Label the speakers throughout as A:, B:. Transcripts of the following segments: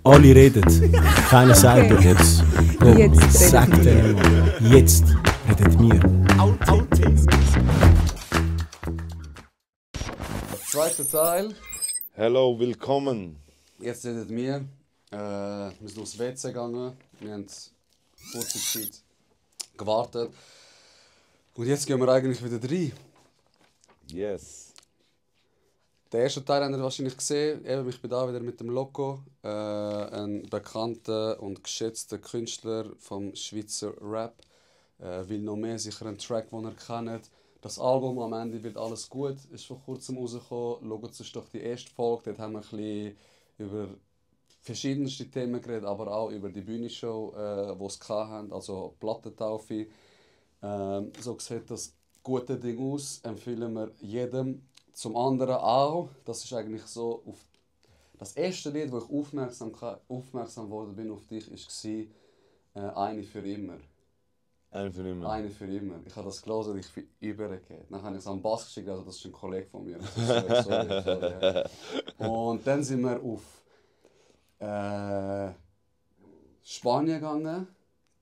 A: Alle reden, keiner sagt doch jetzt. Bro,
B: Jetzt
A: sag
B: redet
A: denen mal. Jetzt redet wir.
C: Zweiter Teil.
D: Hello, willkommen.
C: Jetzt redet wir. Wir sind aufs WC gegangen. Wir haben kurze Zeit gewartet. Und jetzt gehen wir eigentlich wieder rein.
D: Yes.
C: Den ersten Teil habt ihr wahrscheinlich gesehen. Eben, ich bin da wieder mit dem Loco. Ein bekannter und geschätzter Künstler vom Schweizer Rap. Will noch mehr, sicher ein Track, den ihr kennt. Das Album «Am Ende wird alles gut» ist vor kurzem rausgekommen. Schaut euch doch die erste Folge. Dort haben wir ein bisschen über verschiedenste Themen geredet, aber auch über die Bühnenshow, die sie hatten, also Plattentaufe. So sieht das gute Ding aus, empfehlen wir jedem. Zum anderen auch, das ist eigentlich so, auf das erste Lied, wo ich aufmerksam geworden bin auf dich, war «Eine für immer».
D: Einer für immer.
C: «Eine für immer». Ich habe das gelesen und ich bin übergeben. Dann habe ich es am Bass geschickt, also das ist ein Kollege von mir. Sorry. Und dann sind wir auf Spanien gegangen.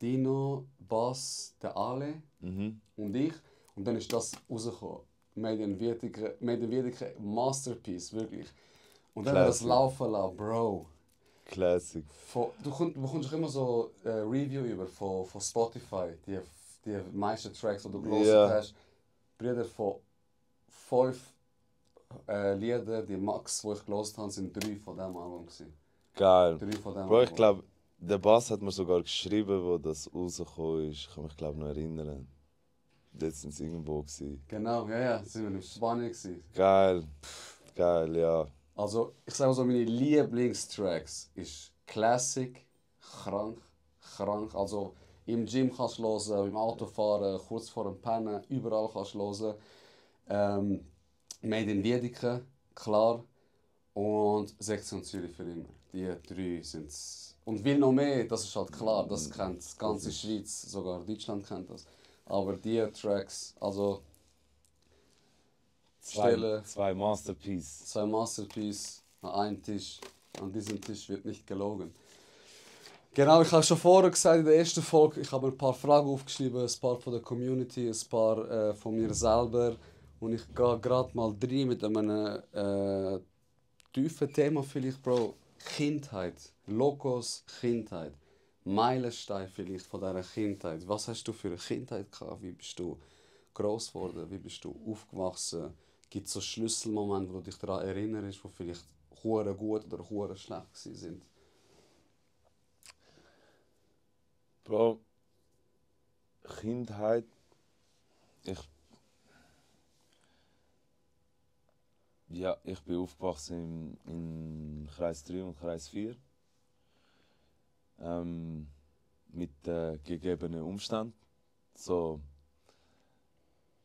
C: Dino, Bass, der Ale und ich. Und dann ist das rausgekommen. Made in Wiedeke, Masterpiece, wirklich. Und dann haben wir das laufen lassen, Bro.
D: Classic.
C: Du bekommst auch immer so Review über von Spotify, die meisten Tracks, die du gelesen hast. Brüder, von 5 Lieder, die Max, die ich gelesen habe, sind 3 von diesem Album.
D: Geil.
C: 3 von diesem
D: Bro, ich
C: Album.
D: glaube, der Bass hat mir sogar geschrieben, wo das rausgekommen ist. Ich kann mich glaube noch erinnern. Dort sind sie irgendwo gewesen.
C: Genau, ja, sind wir in Spanien gewesen.
D: Geil. Geil, ja.
C: Also, ich sage so, meine Lieblingstracks ist Classic, krank. Also, im Gym kannst du hören, im Autofahren, kurz vor dem Pennen, überall kannst du hören. Made in Wiedeke, klar. Und Sektion Zürich für immer. Die 3 sind es. Und will noch mehr, das ist halt klar, das kennt die ganze Schweiz, sogar Deutschland kennt das. Aber die Tracks, also
D: Zwei Masterpiece.
C: 2 Masterpiece an einem Tisch. An diesem Tisch wird nicht gelogen. Genau, ich habe schon vorher gesagt in der ersten Folge, ich habe ein paar Fragen aufgeschrieben, ein paar von der Community, ein paar von mir selber. Und ich gehe gerade mal rein mit einem tiefen Thema vielleicht, Bro. Kindheit, Locos Kindheit. Meilenstein vielleicht von deiner Kindheit. Was hast du für eine Kindheit gehabt? Wie bist du groß geworden? Wie bist du aufgewachsen? Gibt es so Schlüsselmomente, wo du dich daran erinnerst, die vielleicht hure gut oder hure schlecht sind?
D: Bro, Kindheit. Ich bin aufgewachsen in Kreis 3 und Kreis 4. Mit gegebenen Umständen. So,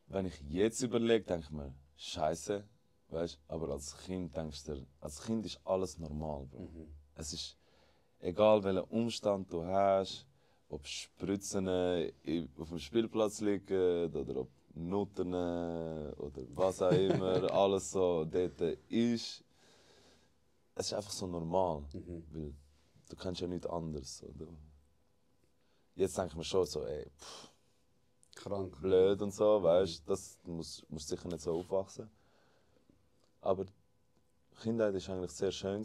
D: wenn ich jetzt überlege, denke ich mir, Scheiße, weißt, aber als Kind denkst du dir, als Kind ist alles normal, Bro. Es ist egal welchen Umstand du hast, ob Spritzen auf dem Spielplatz liegen oder ob Nutten oder was auch immer, alles so dort ist. Es ist einfach so normal, weil du kennst ja nichts anderes. Oder? Jetzt denke ich mir schon so, ey,
C: Krank.
D: blöd und so, weißt du, das muss sicher nicht so aufwachsen. Aber die Kindheit war eigentlich sehr schön.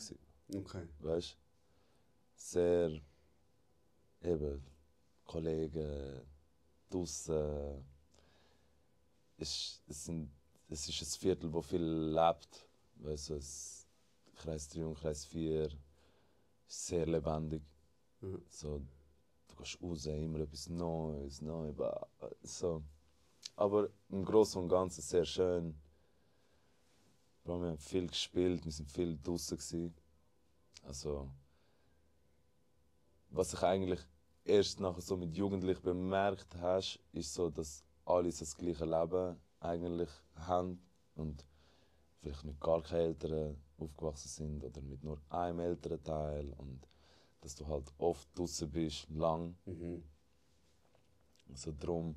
C: Okay.
D: Weißt du? Sehr eben Kollegen, draussen. Es ist ein Viertel, wo viel lebt. Weißt du, Kreis 3 und Kreis 4 ist sehr lebendig. So, du gehst raus, immer etwas Neues, so. Aber im Großen und Ganzen sehr schön. Wir haben viel gespielt, wir waren viel draußen. Also, was ich eigentlich erst nachher so mit Jugendlichen bemerkt hast, ist so, dass alle so das gleiche Leben eigentlich haben und vielleicht mit gar keine Eltern aufgewachsen sind oder mit nur einem Elternteil und dass du halt oft draußen bist, lang. Also darum,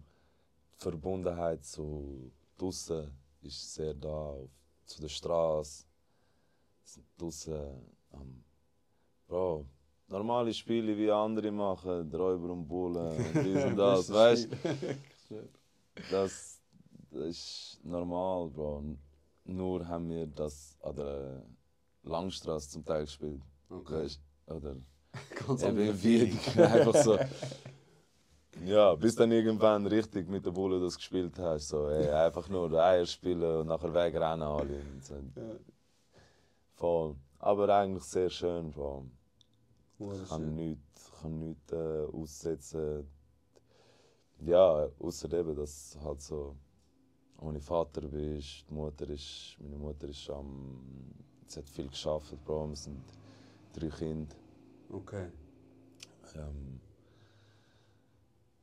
D: die Verbundenheit zu draußen ist sehr da, zu der Straße, draußen am normale Spiele wie andere machen, Räuber und Bullen und dies und das, weißt du? Das ist normal, Bro. Nur haben wir das an der Langstrasse zum Teil gespielt.
C: Okay.
D: Weißt du? Oder
C: Ganz andere
D: eben wie einfach so. Ja, bis dann irgendwann richtig mit der Bulle das gespielt hast. So, ey, einfach nur Eier spielen und nachher wegrennen alle. Und so.
C: Ja.
D: Voll. Aber eigentlich sehr schön, Bro.
C: Oh, das
D: Ich
C: ist
D: kann
C: schön.
D: nichts aussetzen. Ja, außer eben, dass halt so ohne Vater bist. Meine Mutter ist sie hat viel gearbeitet, Bro. Wir sind 3 Kinder.
C: Okay.
D: Ähm,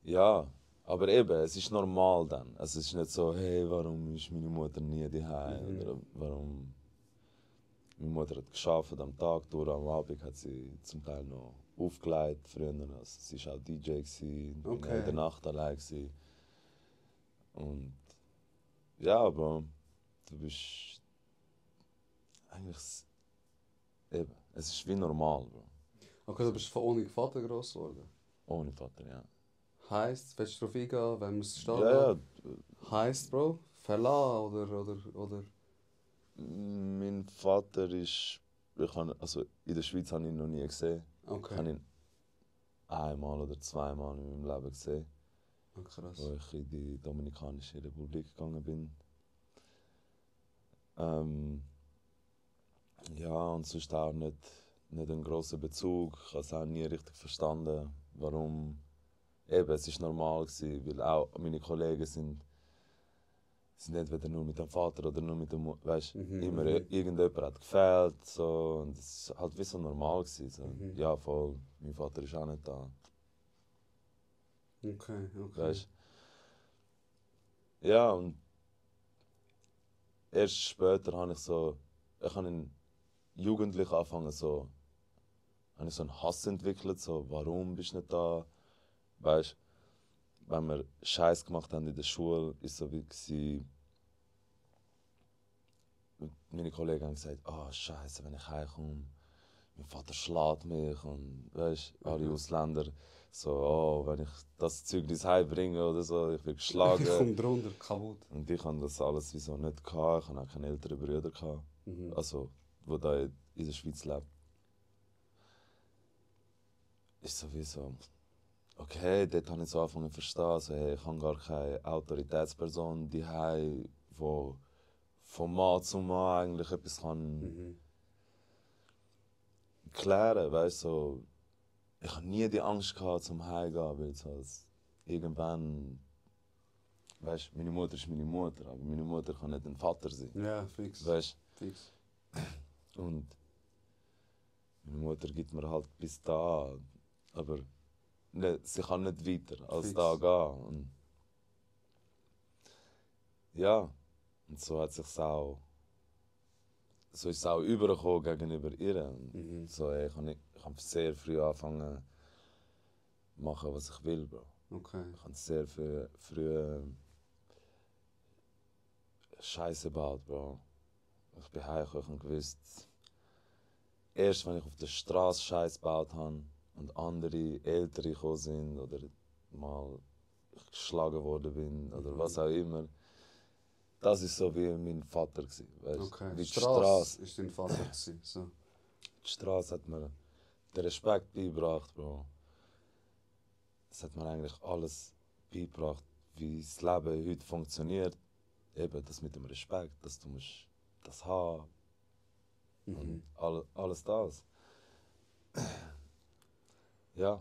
D: ja, aber eben, es ist normal dann. Also es ist nicht so, hey, warum ist meine Mutter nie daheim? Oder warum. Meine Mutter hat gearbeitet am Tag durch, am Abend hat sie zum Teil noch aufgelegt früher. Also sie war auch DJ, ich war
C: Okay.
D: in der Nacht allein. Und ja, aber du bist eigentlich eben, es ist wie normal, Bro.
C: Okay, du bist von ohne Vater gross geworden.
D: Ohne Vater, ja.
C: Heisst, willst du darauf eingehen, wenn wir es stehen
D: Ja,
C: lassen? Heisst, Bro, verlassen oder...
D: Mein Vater ist, also in der Schweiz habe ich ihn noch nie gesehen. Ich
C: Okay.
D: habe ihn einmal oder zweimal in meinem Leben gesehen,
C: Oh, krass.
D: wo ich in die Dominikanische Republik gegangen bin. Ja, und sonst auch nicht einen grossen Bezug. Ich habe es auch nie richtig verstanden, warum. Eben, es war normal gewesen, weil auch meine Kollegen sind entweder nur mit dem Vater oder nur mit der Mutter. Weißt, immer irgendjemand hat gefehlt. So, und es war halt wie so normal gewesen. So. Ja, voll, mein Vater ist auch nicht da.
C: Okay.
D: Weißt, ja, und erst später habe ich in Jugendlich angefangen, habe ich so einen Hass entwickelt, so, warum bist du nicht da? Weißt, wenn wir Scheiß gemacht haben in der Schule, ist so wie gewesen, meine Kollegen haben gesagt, Scheiße, wenn ich heimkomme, mein Vater schlägt mich und weißt, alle Ausländer so, wenn ich das Zeug ins Heim bringe oder so, ich werde
C: Ich
D: geschlagen.
C: komme drunter, kaputt.
D: Und ich hatte das alles wieso nicht gehabt. Ich hatte auch keine älteren Brüder gehabt, also die da in der Schweiz leben. Ist sowieso. Okay, dort habe ich so angefangen zu verstehen, also, hey, ich habe gar keine Autoritätsperson die von Mann zu Mann eigentlich etwas kann klären, weißt so. Ich habe nie die Angst gehabt zum Heimgehen, weil so, irgendwann, weißt, meine Mutter ist meine Mutter, aber meine Mutter kann nicht ein Vater sein,
C: Ja, fix.
D: weißt.
C: Fix.
D: Und meine Mutter gibt mir halt bis da, aber sie kann nicht weiter als
C: Fix.
D: da gehen. Und ja, und so ist es auch übergekommen gegenüber ihr. Und so, ich habe sehr früh angefangen zu machen, was ich will, Bro.
C: Okay.
D: Ich habe sehr früh Scheiße gebaut, Bro. Ich bin heimgekommen und gewusst, erst wenn ich auf der Straße Scheiße gebaut habe und andere Ältere gekommen sind oder mal geschlagen worden bin oder was auch immer, das war so wie mein Vater. Weißt?
C: Okay.
D: Wie die
C: Straße ist dein Vater gewesen, so.
D: Die Straße hat mir den Respekt beigebracht, Bro. Es hat mir eigentlich alles beigebracht, wie das Leben heute funktioniert. Eben das mit dem Respekt, dass du musst das haben und alles das. Ja.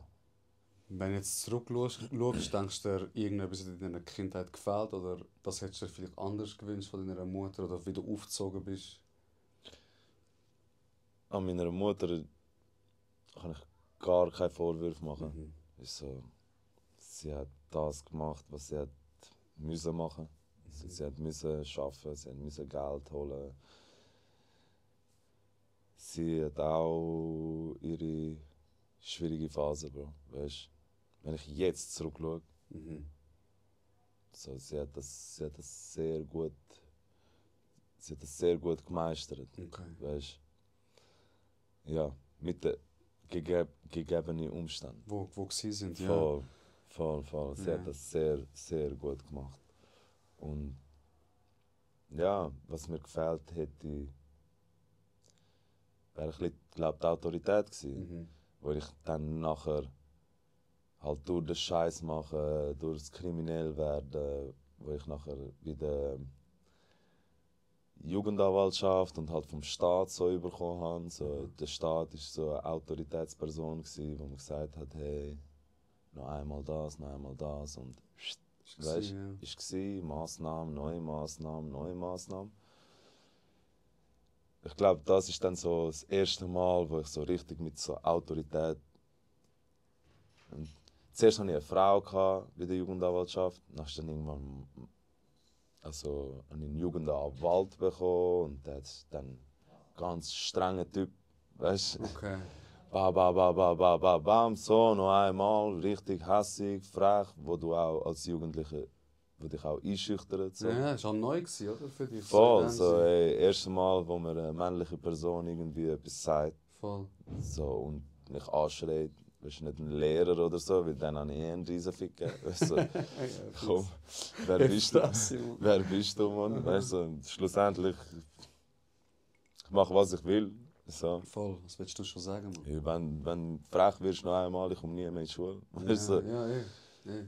C: Wenn du jetzt zurückschaust, denkst du dir, irgendetwas in deiner Kindheit gefällt oder das hättest du dir vielleicht anders gewünscht von deiner Mutter oder wie du aufgezogen bist?
D: An meiner Mutter kann ich gar keine Vorwürfe machen. Ist so, sie hat das gemacht, was sie hat müssen machen. Sie hat müssen arbeiten, sie hat müssen Geld holen. Sie hat auch ihre schwierige Phase, Bro. Weißt, wenn ich jetzt zurückschaue, so, sie hat das sehr gut gemeistert.
C: Okay.
D: Weißt, ja, gegebene Umstände.
C: Wo gewesen sind, ja.
D: Voll. Sie hat das sehr, sehr gut gemacht. Und ja, was mir gefällt hätte, wäre ein bisschen, glaub, die Autorität gewesen. Wo ich dann nachher halt durch den Scheiß machen, durch das kriminell werden, wo ich nachher bei der Jugendanwaltschaft und halt vom Staat so bekommen habe. So, der Staat war so eine Autoritätsperson gewesen, wo mir gesagt hat, hey, noch einmal das und weißt, ist Massnahmen, neue Massnahmen. Ich glaube, das ist dann so das erste Mal, wo ich so richtig mit so Autorität. Und zuerst hatte ich eine Frau bei der Jugendanwaltschaft, dann hast du dann irgendwann einen Jugendanwalt bekommen und der ist dann ein ganz strenger Typ, weißt du?
C: Okay.
D: Bam, so noch einmal, richtig hässig, frech, wo du auch als Jugendlicher, wo dich auch einschüchtert. So.
C: Ja, das war auch neu, oder? Für dich.
D: Voll, so erste Mal, wo mir eine männliche Person irgendwie etwas sagt.
C: Voll.
D: So, und mich anschreit, bist du nicht ein Lehrer oder so, weil dann habe ich einen Riesenficker. Weißt du, komm, wer bist du, Mann? Weißt du, schlussendlich, ich mache, was ich will. So.
C: Voll, was willst du schon sagen, Mann?
D: Ja, wenn du frech wirst noch einmal, ich komme nie mehr in die Schule. Weißt du?
C: Ja.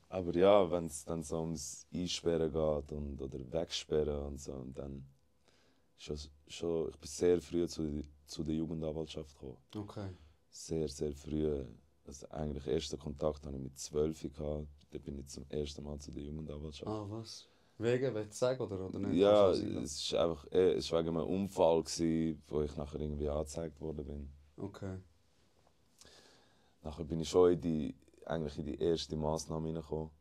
D: Aber ja, wenn es dann so ums Einsperren geht oder Wegsperren und so, und dann ich bin sehr früh zu der Jugendanwaltschaft gekommen.
C: Okay.
D: Sehr, sehr früh. Also eigentlich ersten Kontakt hatte ich mit 12 gehabt. Da bin ich zum ersten Mal zu der Jugendanwaltschaft.
C: Ah, was? Wegen, willst du sagen oder nicht?
D: Ja, es war wegen einem Unfall, wo ich nachher irgendwie angezeigt worden bin.
C: Okay.
D: Nachher bin ich schon eigentlich in die erste Massnahme hineingekommen.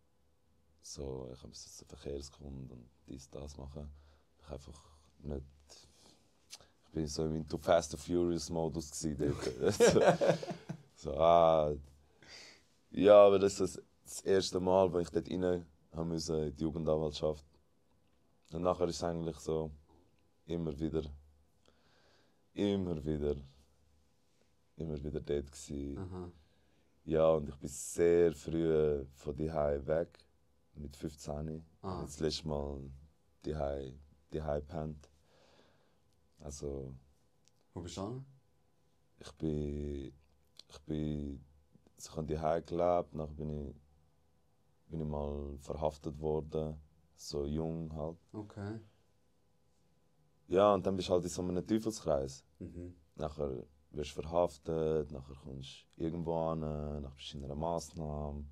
D: So, ich musste jetzt einen Verkehrskund und das machen. Ich einfach nicht. Ich bin so im Too Fast and Furious Modus dort. Ja, aber das ist das erste Mal, wo ich dort rein musste, in die Jugendanwaltschaft. Und nachher ist es eigentlich so immer wieder dort gewesen.
C: Aha.
D: Ja, und ich bin sehr früh von daheim weg, mit 15.
C: Ah.
D: Das letzte Mal daheim gepennt. Also,
C: Wo bist du hin?
D: ich habe daheim gelebt, nachher bin ich mal verhaftet worden, so jung halt.
C: Okay.
D: Ja, und dann bist du halt in so einem Teufelskreis. Nachher wirst du verhaftet, nachher kommst du irgendwo hin, nachher bist du in einer Massnahme,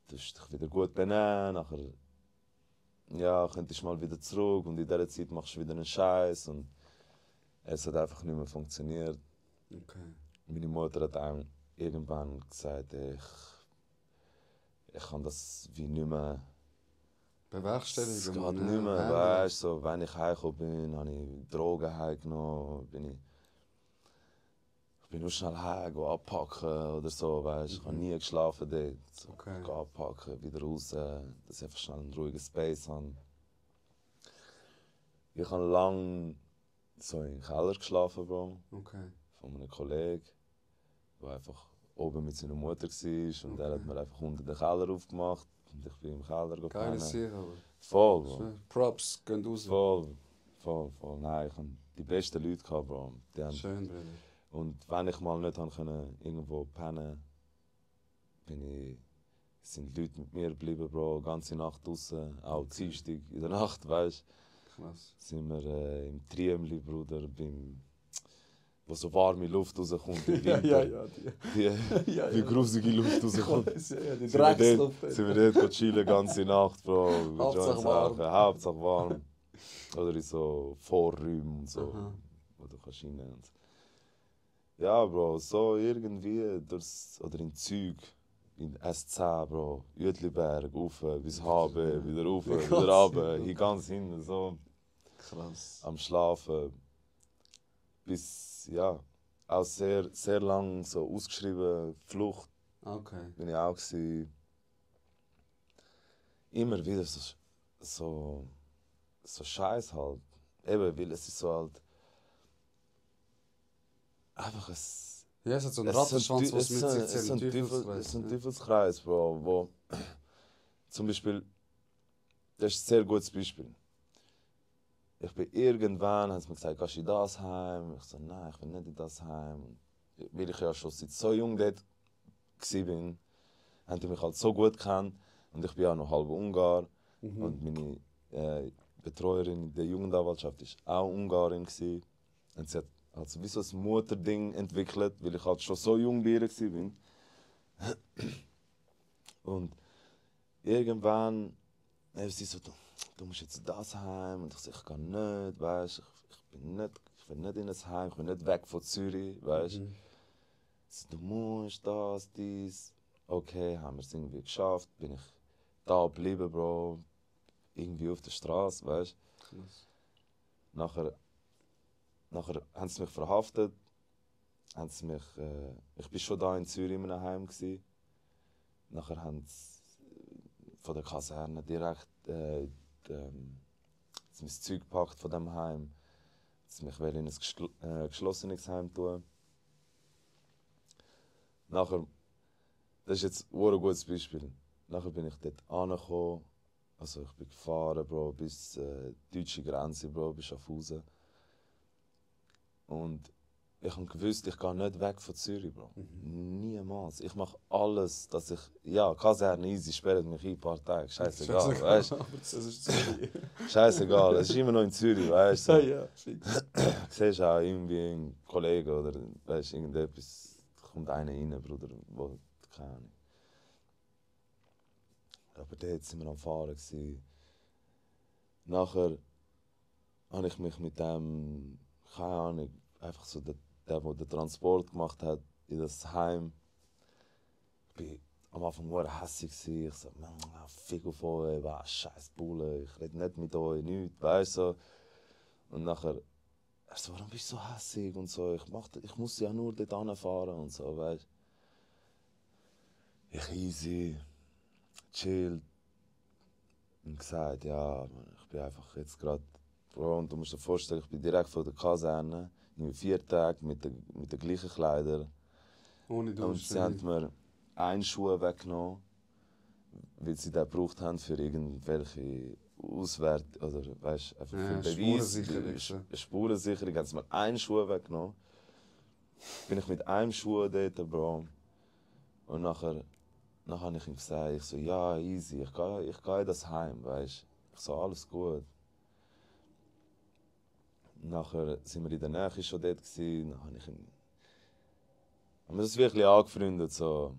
D: du musst dich wieder gut benehmen, nachher könntest du mal wieder zurück und in dieser Zeit machst du wieder einen Scheiß und es hat einfach nicht mehr funktioniert.
C: Okay.
D: Meine Mutter hat dann irgendwann gesagt, ich kann das wie nicht mehr
C: Bewerkstelligen.
D: es geht nicht mehr, weißt du, so, wenn ich heimgekommen bin, habe ich Drogen heimgenommen, ich bin nur schnell heim, abpacken oder so, weißt. Ich habe nie geschlafen dort. So,
C: Okay.
D: Abpacken, wieder raus, dass ich einfach schnell einen ruhigen Space habe. Ich habe lange so im Keller geschlafen, Bro,
C: Okay.
D: von einem Kollegen, der einfach oben mit seiner Mutter war und er hat mir einfach unten den Keller aufgemacht und ich bin im Keller gegangen.
C: Geile Sache, aber.
D: Voll, Bro.
C: Props, gehen raus.
D: Voll. Nein, ich hatte die besten Leute, Bro.
C: Schön, Bruder.
D: Und wenn ich mal nicht irgendwo pennen konnte, sind Leute mit mir geblieben, Bro. Ganze Nacht draußen, auch Dienstag in der Nacht, weißt du.
C: Krass.
D: Sind wir im Triemli, Bruder, wo so warme Luft rauskommt im Winter. Wie grusige Luft rauskommt.
C: Die Drecksluft.
D: Sind wir dort chillen, die ganze Nacht, Bro.
C: Hauptsache warm.
D: Hauptsache warm. Oder in so Vorräumen und so,
C: Aha.
D: wo du kannst rein und so. Ja, Bro, so irgendwie oder in Zug, in S10, Bro, Uetliberg, rauf, bis HB, wieder rauf, wieder runter, hier ganz hinten, so.
C: Krass.
D: Am Schlafen. Bis, auch sehr, sehr lang so ausgeschrieben, Flucht
C: Okay.
D: bin ich auch gewesen. Immer wieder so Scheiß halt. Eben, weil es ist so halt einfach ein...
C: Ja, es hat so einen Rattenschwanz, was mit sich
D: Es ist ein
C: Teufelskreis.
D: Teufelskreis, Bro, wo zum Beispiel, das ist ein sehr gutes Beispiel. Ich bin irgendwann, haben sie mir gesagt, gehst du in das Heim? Ich so, nein, ich will nicht in das Heim. Weil ich ja schon seit so jung dort war, haben die mich halt so gut gekannt. Und ich bin auch noch halb Ungar. Und meine Betreuerin in der Jugendanwaltschaft war auch Ungarin. Und sie hat also wie so ein Mutterding entwickelt, weil ich halt schon so jung bei ihr war. Und irgendwann haben sie so, du musst jetzt in das Heim. Und ich so, ich kann nicht, weißt ich will nicht in das Heim, ich will nicht weg von Zürich, weißt so, du musst das, dies. Okay, haben wir es irgendwie geschafft, bin ich da geblieben, Bro. Irgendwie auf der Straße, weißt du. Nachher haben sie mich verhaftet. Haben sie mich, ich war schon da in Zürich in einem Heim. Nachher haben sie von der Kaserne direkt mein Zeug gepackt von dem Heim. Sie mich in ein geschlossenes Heim tun. Nachher, das ist jetzt ein gutes Beispiel. Nachher bin ich dort angekommen. Also ich bin gefahren, Bro, bis die deutsche Grenze, Bro, bis Schaffhausen. Und ich habe gewusst, ich gehe nicht weg von Zürich, Bro. Niemals. Ich mache alles, dass ich... Ja, Kaserne easy, sperrt mich ein paar Tage. Scheißegal, weißt du?
C: Aber das ist Zürich.
D: Scheißegal, es ist immer noch in Zürich, weißt du?
C: Ja, fix.
D: Du siehst auch irgendwie einen Kollegen oder weißt, irgendetwas, da kommt einer rein, Bruder, wo, keine Ahnung. Aber dort waren wir am Fahren. Nachher habe ich mich mit dem, keine Ahnung, einfach so der den Transport gemacht hat in das Heim. Ich war am Anfang nur hässig. Ich so, Figo von euch, was scheiß Bulle, ich rede nicht mit euch, nichts, weißt du. Und nachher, er so, warum bist du so hässig und so, ich muss ja nur dort hinfahren und so, weißt du. Ich easy, chill. Und gesagt, ja, ich bin einfach jetzt gerade, Bro, und du musst dir vorstellen, ich bin direkt von der Kaserne, in 4 Tagen mit den gleichen Kleidern.
C: Ohne Dusche.
D: Und sie haben mir einen Schuh weggenommen, weil sie den gebraucht haben für irgendwelche Auswertung, oder weißt, einfach für Beweis. Spurensicherung haben sie mir einen Schuh weggenommen. Bin ich mit einem Schuh dort, Bro. Und nachher habe ich ihm gesagt, ich so, ja, easy, ich gehe in das Heim, weißt. Ich so, alles gut. Nachher sind wir in der Nähe schon dort gewesen, dann habe ich ihm... Haben wir das wirklich angefreundet, so.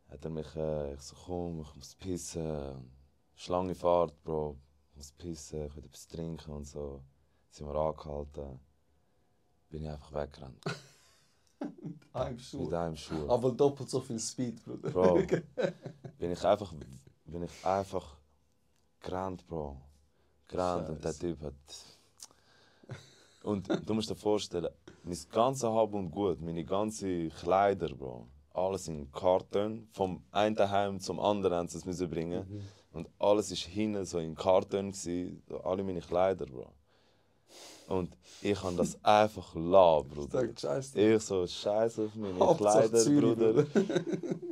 D: Hat er mich, ich so, komm, ich muss pissen. Schlangefahrt, Bro, ich muss pissen, ich will etwas trinken und so. Sind wir angehalten. Bin ich einfach weggerannt. Mit einem Schuh.
C: Aber doppelt so viel Speed, Bruder.
D: Bro, bin ich einfach gerannt, Bro. Gerannt und der Typ hat... Und du musst dir vorstellen, mein ganzes Hab und Gut, meine ganzen Kleider, Bro, alles in Karton. Vom einen Heim zum anderen haben sie es bringen. Und alles war hinten so in Karton, alle meine Kleider, Bro. Und ich habe das einfach lassen, Bruder. Ich so, scheiße auf meine Kleider, Bruder.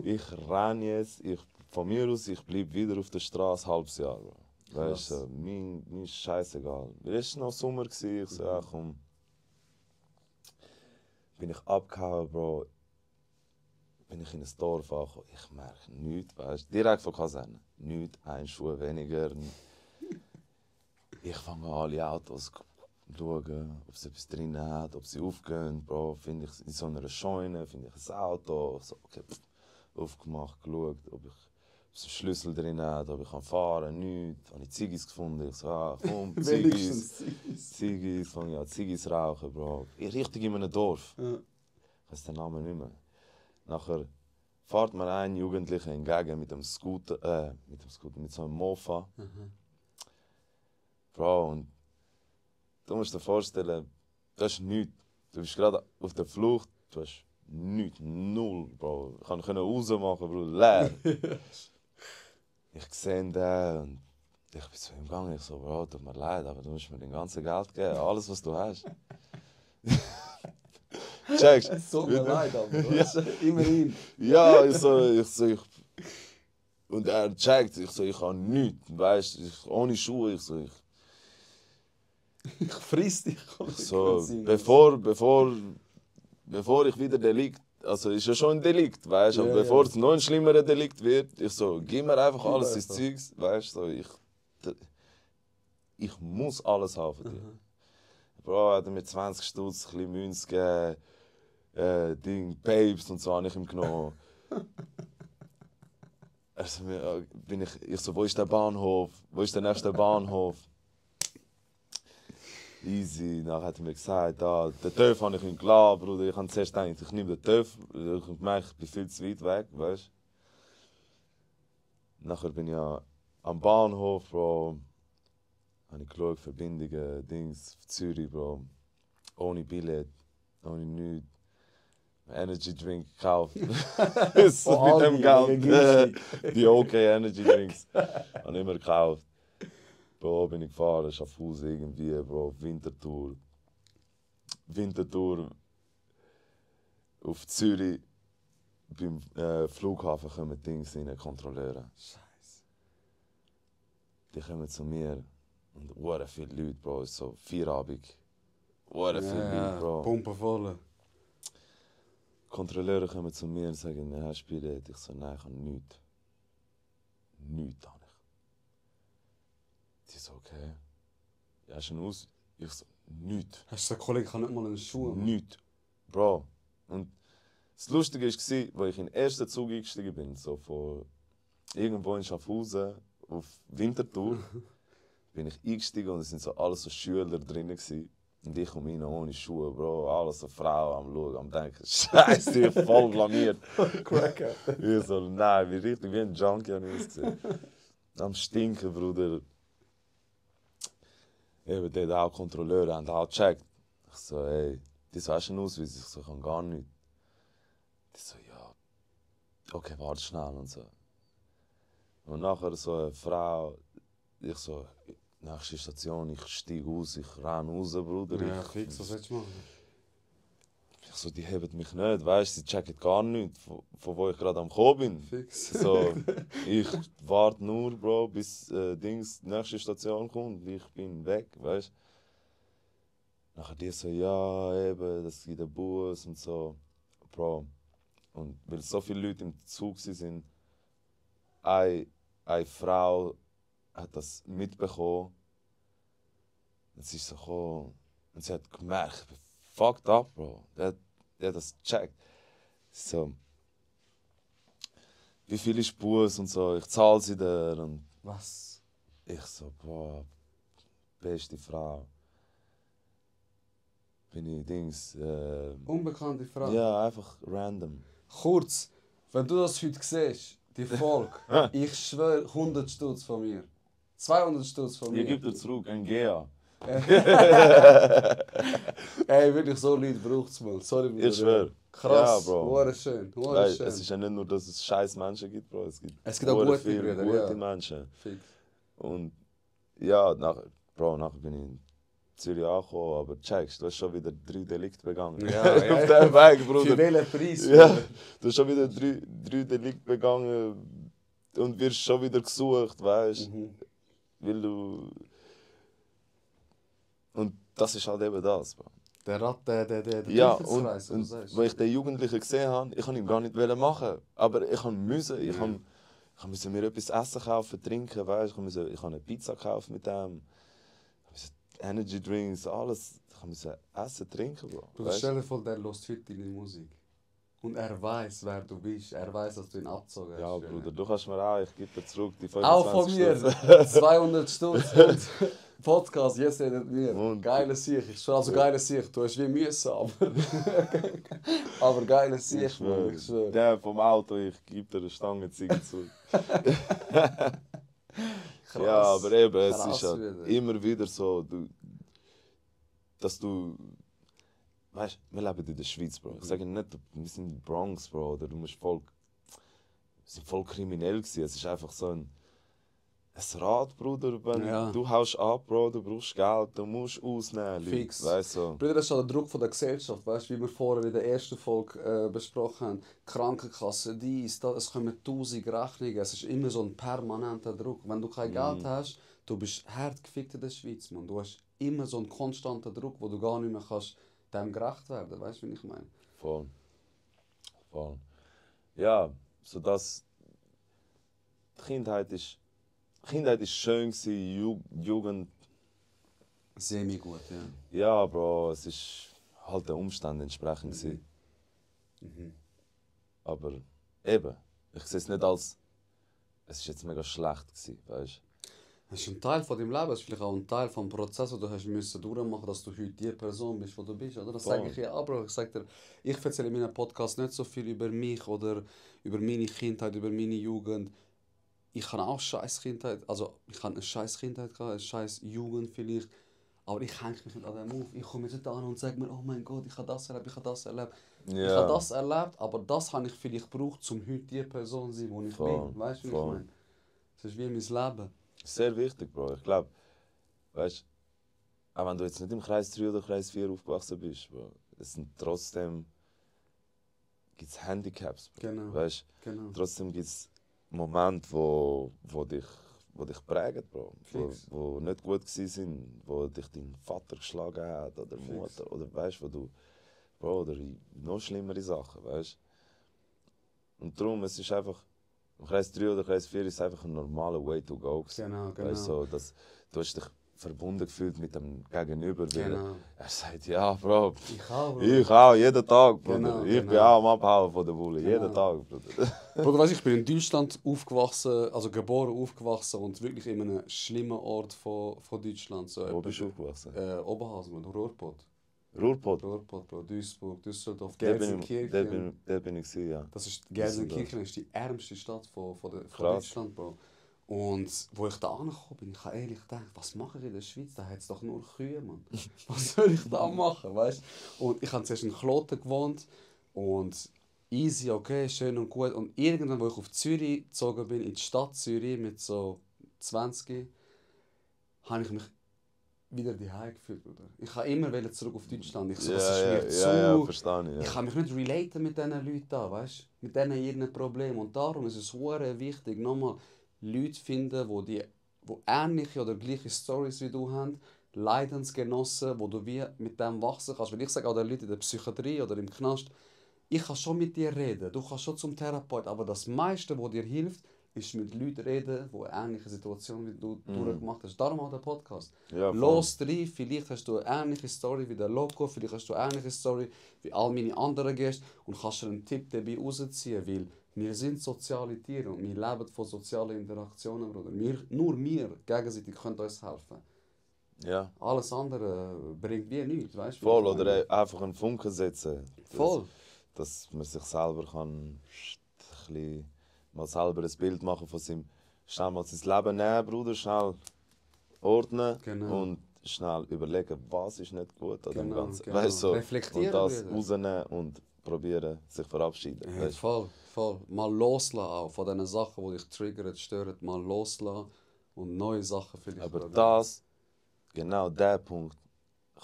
D: Ich renne jetzt, von mir aus, ich bleibe wieder auf der Straße, ein halbes Jahr, Bro. Weißt du, mir ist scheißegal. Es war noch Sommer, ich so, ja komm. Bin ich abgehauen, Bro. Bin ich in ein Dorf angekommen. Ich merke nichts, weißt du. Direkt von Kaserne. Nichts, ein Schuh weniger. Ich fange an, alle Autos zu schauen, ob sie etwas drin hat, ob sie aufgehen. Bro, finde ich in so einer Scheune, finde ich ein Auto. So, okay, aufgemacht, geschaut, ob es einen Schlüssel drin hat, ob ich fahren kann, nichts. Habe ich Ziggis gefunden. Ich so, komm, Ziggis, fange ich an, Ziggis rauchen, Bro. Richtig in einem Dorf. Ja. Ich weiß den Namen nicht mehr. Nachher fährt mir ein Jugendlicher entgegen mit dem Scooter, mit so einem Mofa. Bro, und du musst dir vorstellen, du hast nichts. Du bist gerade auf der Flucht, du hast nichts, null, Bro. Ich konnte rausmachen, Bro, leer. Ich sehe den und ich bin zu ihm gegangen. Ich so, Bro, tut mir leid, aber du musst mir den ganzen Geld geben, alles was du hast. Checkst?
C: Es tut mir leid, aber weißt du, immerhin.
D: Ja, und er checkt, ich habe nichts, weißt du, ohne Schuhe,
C: Ich friss dich.
D: so, bevor ich wieder Delikt, also ist ja schon ein Delikt, weißt du, aber
C: Ja,
D: bevor
C: ja.
D: es noch ein schlimmerer Delikt wird, ich so, gib mir einfach
C: Gib
D: alles
C: einfach.
D: ins Zeugs, weißt du, so, ich muss alles haben von dir. Bro, hat er mir 20 Stutz, ein bisschen Münz gegeben, Babes und so habe ich ihm genommen. Also, ich so, wo ist der Bahnhof? Wo ist der nächste Bahnhof? Easy. Dann hat er mir gesagt, den TÜV habe ich ihm gelassen, Bruder. Ich habe zuerst gedacht, ich nehme den TÜV. Ich merke, ich bin viel zu weit weg, weißt du. Nachher bin ich am Bahnhof, Bro. Habe ich geschaut, Verbindungen, Dings, Zürich, Bro. Ohne Billett, ohne nichts. Energy Drink gekauft. So mit dem Geld. Die OK Energy Drinks. Habe ich immer gekauft. Bro, bin ich gefahren, Schaffhausen irgendwie, Bro, Winterthur. Winterthur auf Zürich. Beim Flughafen kommen Dings rein, Kontrolleure.
C: Scheiße.
D: Die kommen zu mir. Und viele Leute, Bro, ist so Feierabend. Viele Leute, Bro.
C: Pumpe voll.
D: Kontrolleure kommen zu mir und sagen, hast du Billett? Ich so, nein, ich habe nichts. Nichts habe ich. Die so, okay. Ja, hast du einen Aus? Ich so, nichts.
C: Hast du gesagt, Kollege, ich habe nicht mal einen Schuh?
D: Nichts. Bro. Und das Lustige war, als ich in den ersten Zug eingestiegen bin, so von irgendwo in Schaffhausen auf Winterthur, bin ich eingestiegen und es sind so alles so Schüler drin gewesen. Und ich komme rein ohne Schuhe, Bro. Alles so Frauen am Schauen, am Denken, Scheiße, ich voll blamiert.
C: Cracker.
D: Ich so, nein, wie ein Junkie habe ich ausgesehen. Am Stinken, Bruder. Eben, dort auch Kontrolleure haben auch gecheckt. Ich so, ey, das hast du einen Ausweis? Ich so, ich kann gar nicht. Die so, ja, okay, warte schnell und so. Und nachher so eine Frau, ich so, nächste Station, ich steige aus, ich renne raus, Bruder.
C: Ja, fix, was willst du machen?
D: Ich so, die haben mich nicht, weißt du, sie checken gar nicht, von wo ich gerade am Kommen bin.
C: Fix.
D: So, ich warte nur, Bro, bis die nächste Station kommt, ich bin weg, weißt du. Nachher die so, ja, eben, das gibt einen Bus und so. Bro, und weil so viele Leute im Zug waren, eine Frau hat das mitbekommen. Und sie ist so gekommen und sie hat gemerkt, ich bin fucked up, Bro. Der hat das gecheckt. So, wie viel ist Bus und so, ich zahle sie dir. Und
C: Was?
D: ich so, boah, beste Frau. Bin ich
C: Unbekannte Frau?
D: Ja, einfach random.
C: Kurz, wenn du das heute siehst, die Folge, ich schwöre 100 Stutz von mir. 200 Stutz von mir.
D: Ich gebe dir zurück, ein Gea.
C: Ey, wirklich, so Leute braucht es mal. Sorry, Bruder.
D: Ich schwöre.
C: Krass,
D: Ja, Bro.
C: hure schön, hure
D: Weil
C: schön.
D: es ist ja nicht nur, dass es scheiß Menschen gibt, Bro. Es gibt
C: auch
D: hure
C: gute
D: viele
C: Brüder,
D: gute
C: ja.
D: Menschen.
C: Fix.
D: Und ja, nachher bin ich in Zürich angekommen, aber checkst, du hast schon wieder 3 Delikte begangen.
C: Ja,
D: Auf
C: ja.
D: dem Weg,
C: Für
D: Bruder.
C: welchen Preis?
D: Ja,
C: Bruder?
D: du hast schon wieder 3 Delikte begangen und wirst schon wieder gesucht, weißt du?
C: Mhm.
D: Weil du. Und das ist halt eben das. Bro.
C: Der
D: Ja,
C: Teufelskreis,
D: und
C: was du sagst.
D: weil ich den Jugendlichen gesehen habe, ich ihn gar nicht machen. Aber ich musste. Ich musste mir etwas essen kaufen, trinken, weißt? Ich habe eine Pizza kaufen mit dem. Energy Drinks, alles. Ich musste essen, trinken, Bro.
C: Du
D: Weißt?
C: stell dir vor, der hört heute deine Musik. Und er weiß, wer du bist. Er weiß, dass du ihn abgezogen hast.
D: Ja, Bruder, du kannst mir auch, ich gebe dir zurück die 25
C: Auch von mir.
D: Stutz.
C: 200 Stutz und Podcast, jetzt redet mir.
D: Und-
C: Geile Sicht. Ich schwöre, also geile Sicht. Du hast wie müssen, aber. aber geile
D: Ich
C: Sicht, Mann. Ich schwöre.
D: Der vom Auto, ich gebe dir eine Stange Ziege zurück.
C: Krass.
D: Ja, aber eben, es
C: Krass
D: ist halt
C: wieder.
D: immer wieder so, dass du. Weißt du, wir leben in der Schweiz, Bro. Ich sage nicht, wir sind in der Bronx, Bro, oder du musst wir sind voll kriminell gewesen. Es ist einfach so ein. ein Rad, Bruder. Wenn
C: Ja.
D: du haust ab, Bro, du brauchst Geld, du musst ausnehmen. Leute.
C: Fix.
D: Weißt du?
C: Bruder, das ist auch der Druck von der Gesellschaft, weißt du, wie wir vorher in der ersten Folge besprochen haben. Krankenkasse, dies, das, es kommen 1000 Rechnungen, es ist immer so ein permanenter Druck. Wenn du kein Geld hast, du bist hart gefickt in der Schweiz, man. Du hast immer so einen konstanten Druck, wo du gar nicht mehr kannst dem gerecht werden, weißt du, wie ich meine?
D: Voll. Voll. Ja, so dass die Kindheit ist schön gewesen, Jugend.
C: Semi-gut, ja.
D: Ja, Bro, es ist halt den Umständen entsprechend gewesen. Aber eben, ich sehe es nicht als, es ist jetzt mega schlecht gewesen, weißt du?
C: Das ist ein Teil von deinem Leben, es ist vielleicht auch ein Teil vom Prozess, den du hast müssen durchmachen, dass du heute die Person bist, die du bist, oder? Das sage ich ja auch, Bro. Ich sage dir, ich erzähle in meinem Podcast nicht so viel über mich oder über meine Kindheit, über meine Jugend. Ich habe auch scheiß Kindheit, also ich habe eine scheiß Kindheit gehabt, eine scheiß Jugend vielleicht, aber ich hänge mich nicht an dem auf. Ich komme jetzt nicht an und sage mir, oh mein Gott, ich habe das erlebt, ich habe das erlebt. Ich habe das erlebt, aber das habe ich vielleicht gebraucht, um heute die Person zu sein, die ich bin. Weißt du, wie ich meine? Das ist wie mein Leben.
D: Sehr wichtig, Bro. Ich glaube, weißt du, auch wenn du jetzt nicht im Kreis 3 oder Kreis 4 aufgewachsen bist, Bro, es sind trotzdem gibt's Handicaps, Bro.
C: Genau.
D: Weißt du,
C: Genau.
D: trotzdem gibt es Momente, wo dich prägen, Bro. Wo nicht gut waren, wo dich dein Vater geschlagen hat oder Mutter. Oder weißt du, wo du. Bro, oder noch schlimmere Sachen, weißt du. Und darum, es ist einfach. Im Kreis 3 oder Kreis 4 ist einfach ein normaler Way to go.
C: Genau.
D: Weißt, so, dass, du hast dich verbunden gefühlt mit dem Gegenüber. Weil
C: Genau.
D: er sagt, ja, Bro.
C: Ich auch, Bro.
D: Jeden Tag, Bruder.
C: Genau,
D: Ich bin
C: genau.
D: auch am Abhauen von der Bulle. Jeden
C: Genau.
D: Tag, Bruder.
C: Bruder, weißt, ich bin in Deutschland aufgewachsen, also geboren, aufgewachsen und wirklich in einem schlimmen Ort von Deutschland. So
D: Wo bist du aufgewachsen?
C: Oberhausen, Ruhrpott.
D: Ruhrpott?
C: Ruhrpott, Bro. Duisburg, Düsseldorf,
D: Der
C: Gelsenkirchen.
D: bin ich gewesen, ja.
C: Das ist, Gelsenkirchen ist die ärmste Stadt von
D: Krass.
C: Deutschland, Bro. Und wo ich da angekommen bin, ich habe ehrlich gedacht, was mache ich in der Schweiz? Da hat es doch nur Kühe, Mann. Was soll ich da machen, weißt? Und ich habe zuerst in Kloten gewohnt und easy, okay, schön und gut. Und irgendwann, wo ich auf Zürich gezogen bin, in die Stadt Zürich mit so 20, habe ich mich wieder daheim gefühlt, Bruder. Ich wollte immer zurück auf Deutschland. Ich so, das ist mir zu...
D: Ja, verstehe ich. Ja.
C: Ich kann mich nicht relaten mit diesen Leuten da, weißt du? Mit diesen ihren Problemen. Und darum ist es sehr wichtig, nochmal Leute zu finden, die ähnliche oder gleiche Stories wie du haben, Leidensgenossen, wo du wie mit dem wachsen kannst. Weil ich sage auch den Leuten in der Psychiatrie oder im Knast, ich kann schon mit dir reden, du kannst schon zum Therapeut, aber das meiste, was dir hilft, ist mit Leuten reden, die eine ähnliche Situation wie du durchgemacht hast. Darum auch der Podcast.
D: Ja,
C: Los rein, vielleicht hast du eine ähnliche Story wie der Loco, vielleicht hast du eine ähnliche Story wie all meine anderen Gäste und kannst dir einen Tipp dabei rausziehen, weil wir sind soziale Tiere und wir leben von sozialen Interaktionen, Bruder. Nur wir gegenseitig können uns helfen.
D: Ja.
C: Alles andere bringt wie nichts, weißt du?
D: Voll, oder einfach einen Funken setzen.
C: Voll.
D: Dass man sich selber kann mal selber ein Bild machen von seinem, schnell mal sein Leben nehmen, Bruder, schnell ordnen und schnell überlegen, was ist nicht gut an dem Ganzen.
C: Genau.
D: Weißt, so,
C: reflektieren,
D: und das
C: Bruder.
D: rausnehmen und probieren, sich verabschieden.
C: Ja,
D: Weißt?
C: voll. Mal loslassen auch von diesen Sachen, die dich triggern, stören, mal loslassen und neue Sachen vielleicht
D: Aber
C: probieren.
D: das, genau der Punkt,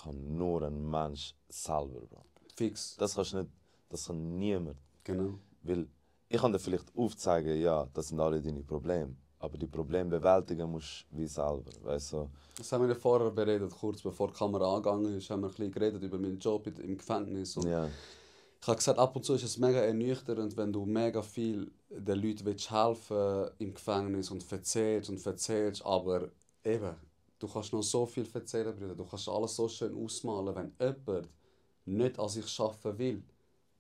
D: kann nur ein Mensch selber. Bro.
C: Fix.
D: Das kann niemand.
C: Genau.
D: Weil ich kann dir vielleicht aufzeigen, ja, das sind alle deine Probleme. Aber die Probleme bewältigen musst du wie selber. Weißt du?
C: Das haben wir ja vorher beredet, kurz bevor die Kamera angegangen ist, haben wir ein bisschen geredet über meinen Job im Gefängnis. Und
D: Ja.
C: ich habe gesagt, ab und zu ist es mega ernüchternd, wenn du mega viel den Leuten helfen willst im Gefängnis und erzählst, aber eben, du kannst noch so viel erzählen, Bruder. Du kannst alles so schön ausmalen, wenn jemand nicht an sich arbeiten will.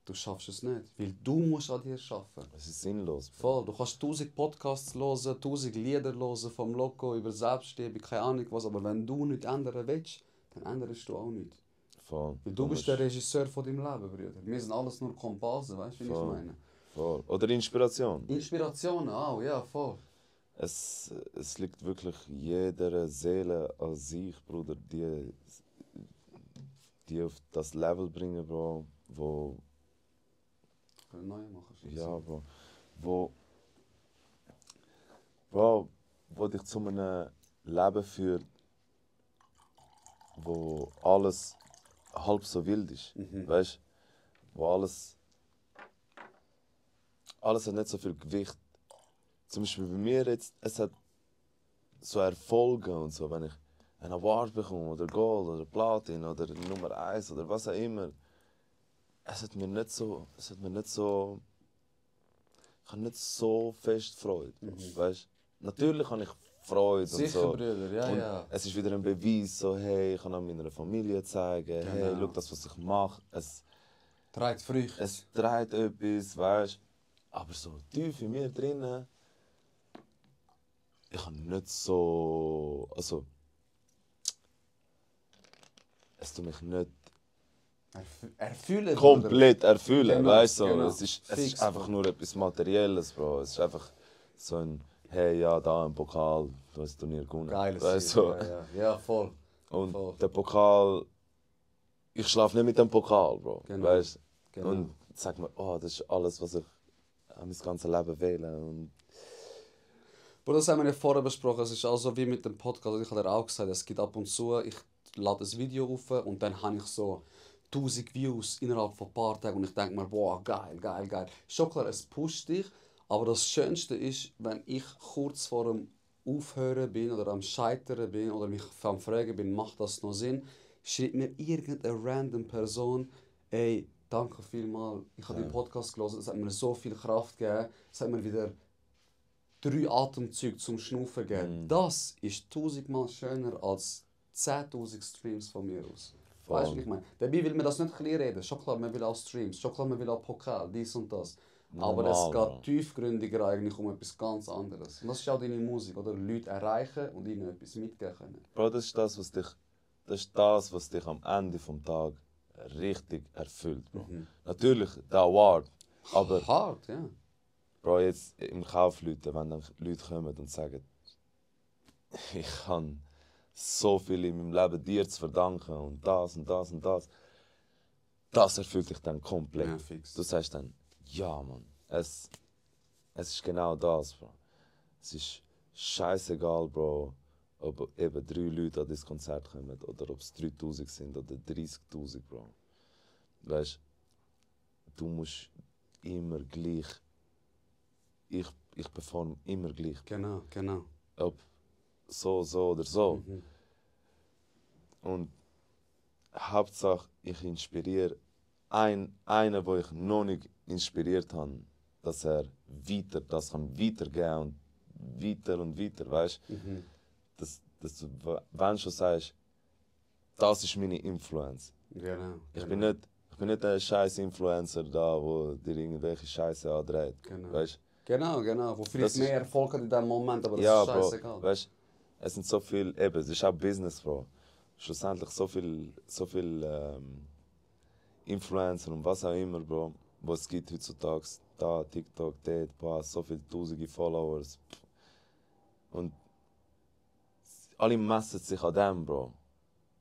C: Du schaffst es nicht, weil du musst an dir arbeiten.
D: Es ist sinnlos.
C: Voll, du kannst 1000 Podcasts hören, 1000 Lieder hören vom Loco über Selbstliebe, keine Ahnung was, aber wenn du nicht ändern willst, dann änderst du auch nichts.
D: Voll.
C: Weil du bist der Regisseur von deinem Leben, Brüder. Wir sind alles nur Komparsen, weißt du, wie ich meine?
D: Voll. Oder Inspiration.
C: Inspirationen auch, ja, voll.
D: Es liegt wirklich jeder Seele an sich, Bruder, die auf das Level bringen, Bro, wo...
C: Können neue machen.
D: Ja, Bro. Bro, wo dich zu einem Leben führt, wo alles halb so wild ist. Weißt, wo alles hat nicht so viel Gewicht. Zum Beispiel bei mir jetzt, es hat so Erfolge und so, wenn ich einen Award bekomme oder Gold oder Platin oder Nummer 1 oder was auch immer. Es hat mir nicht so, ich habe nicht so fest Freude. Weißt? Natürlich habe ich Freude und
C: Sicher,
D: so.
C: Brüder, ja,
D: Und
C: ja.
D: es ist wieder ein Beweis, so, hey, ich kann auch meiner Familie zeigen, hey, schau das, was ich mache. Es
C: Trägt Früchte.
D: trägt etwas, weißt. Aber so tief in mir drinnen, ich habe nicht so, also, es tut mich nicht
C: Erfüllen.
D: komplett erfüllen,
C: Genau,
D: weißt du? So.
C: genau.
D: Es ist
C: Fix,
D: einfach
C: Bro.
D: nur etwas Materielles, Bro. Es ist einfach so ein, hey, ja, da ein Pokal, du hast das Turnier gewonnen.
C: Geiles
D: Weißt
C: Ziel,
D: du?
C: ja, ja. Ja, voll.
D: Und
C: Voll.
D: der Pokal, ich schlafe nicht mit dem Pokal, Bro.
C: Genau,
D: Weißt?
C: genau.
D: Und sag mir, oh, das ist alles, was ich mein ganzes Leben wähle. Und
C: Bro, das haben wir ja vorher besprochen. Es ist auch so wie mit dem Podcast. Ich habe dir auch gesagt, es gibt ab und zu, ich lade ein Video auf und dann habe ich so 1000 Views innerhalb von ein paar Tagen und ich denke mir, boah, geil, geil, geil. Schon klar, es pusht dich, aber das Schönste ist, wenn ich kurz vor dem Aufhören bin oder am Scheitern bin oder mich am Fragen bin, macht das noch Sinn, schreibt mir irgendeine random Person, ey, danke vielmals, ich habe den Podcast gelesen, es hat mir so viel Kraft gegeben, es hat mir wieder 3 Atemzüge zum Schnaufen geben. Das ist 1000-mal schöner als 10.000 Streams von mir aus. Weißt du, was ich meine? Dabei will man das nicht klein reden. Schon klar, man will auch Streams, schon klar, man will auch Pokal, dies und das. Aber es
D: Normal,
C: geht tiefgründiger eigentlich um etwas ganz anderes. Und das ist auch deine Musik, oder? Leute erreichen und ihnen etwas mitgeben können.
D: Bro, das ist das, was dich am Ende des Tages richtig erfüllt, Bro. Natürlich, der Award, aber
C: Hart, ja.
D: Bro, jetzt im Kaufleuten, wenn dann Leute kommen und sagen, ich habe so viel in meinem Leben dir zu verdanken und das und das und das, das erfüllt dich dann komplett.
C: Ja, fix.
D: Du sagst dann, ja Mann, es ist genau das, Bro. Es ist scheißegal, Bro, ob eben 3 Leute an das Konzert kommen oder ob es 3000 sind oder 30.000, Bro. Weißt du, musst immer gleich. Ich performe immer gleich.
C: Genau, genau.
D: Ob so oder so. Und Hauptsache, ich inspiriere einen, wo ich noch nicht inspiriert habe, dass er das kann weitergeben und weiter, weißt dass du, wenn schon sagst, das ist meine Influence.
C: Genau.
D: Ich bin nicht ein scheiß Influencer da, wo dir irgendwelche Scheiße andreht.
C: Genau.
D: Weißt?
C: Genau. Wo
D: Das
C: vielleicht
D: ist-
C: mehr Erfolg hat in diesem Moment, aber das
D: Ja,
C: ist
D: Bro,
C: scheißegal.
D: weißt, es sind so viel, eben, es ist auch Business, Bro. Schlussendlich so viel Influencer und was auch immer, Bro, was es gibt heutzutage, da, TikTok, dort, so viele tausende Followers. Und alle messen sich an dem, Bro.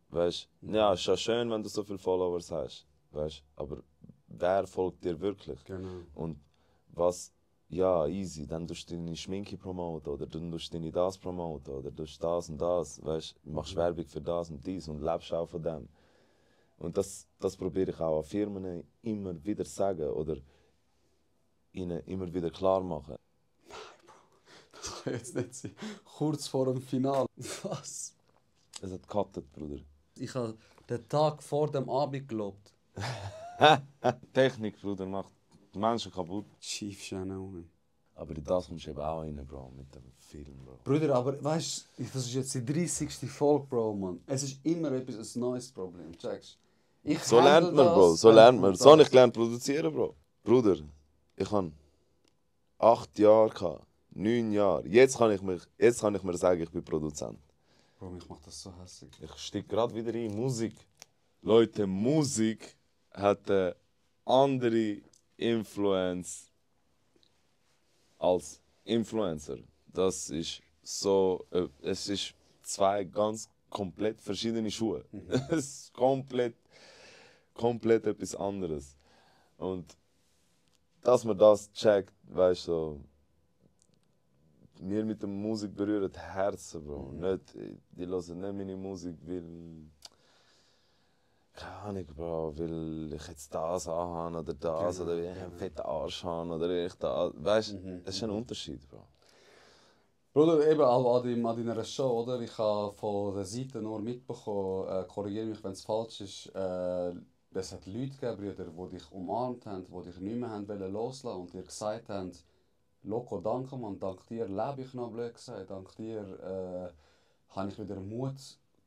D: Weißt, ja, ist ja schön, wenn du so viele Followers hast, weißt, aber wer folgt dir wirklich?
C: Genau.
D: Und was, ja, easy, dann tust du deine Schminke promoten oder dann tust du deine das promoten oder tust das und das, weißt, machst Werbung für das und dies und lebst auch von dem. Und das probiere ich auch an Firmen immer wieder sagen oder ihnen immer wieder klar machen.
C: Das kann jetzt nicht sein. Kurz vor dem Finale. Was?
D: Es hat gecuttet, Bruder.
C: Ich habe den Tag vor dem Abend gelobt.
D: Technik, Bruder, macht die Menschen kaputt.
C: Chief Shannon.
D: Aber in das kommst du eben auch rein, Bro, mit dem Film, Bro.
C: Bruder, aber weißt du, das ist jetzt die 30. Folge, Bro, Mann. Es ist immer etwas ein neues Problem, checkst du?
D: So lernt man, Bro, so lernt man. So habe ich gelernt produzieren, Bro. Bruder, ich habe 8 Jahre gehabt, 9 Jahre. Jetzt kann ich mir sagen, ich bin Produzent.
C: Bro, mich macht das so hässlich.
D: Ich steige gerade wieder in Musik. Leute, Musik hat eine andere Influence als Influencer. Das ist so, es ist 2 ganz komplett verschiedene Schuhe. Es ist komplett etwas anderes. Und dass man das checkt, weißt du, mir mit der Musik berühren die Herzen, Bro. Nicht, die hören nicht meine Musik, weil... Keine Ahnung, Bro, weil ich jetzt das anhabe oder das, oder ich einen fetten Arsch habe oder ich das... Weißt du, das ist ein Unterschied, Bro.
C: Bruder, eben an deiner Show, oder? Ich habe von der Seite nur mitbekommen, korrigiere mich, wenn es falsch ist, es hat Leute gegeben, Brüder, die dich umarmt haben, die dich nicht mehr haben wollen loslassen und dir gesagt haben, Loco, danke Mann, dank dir lebe ich noch, blöd gesagt, dank dir habe ich wieder Mut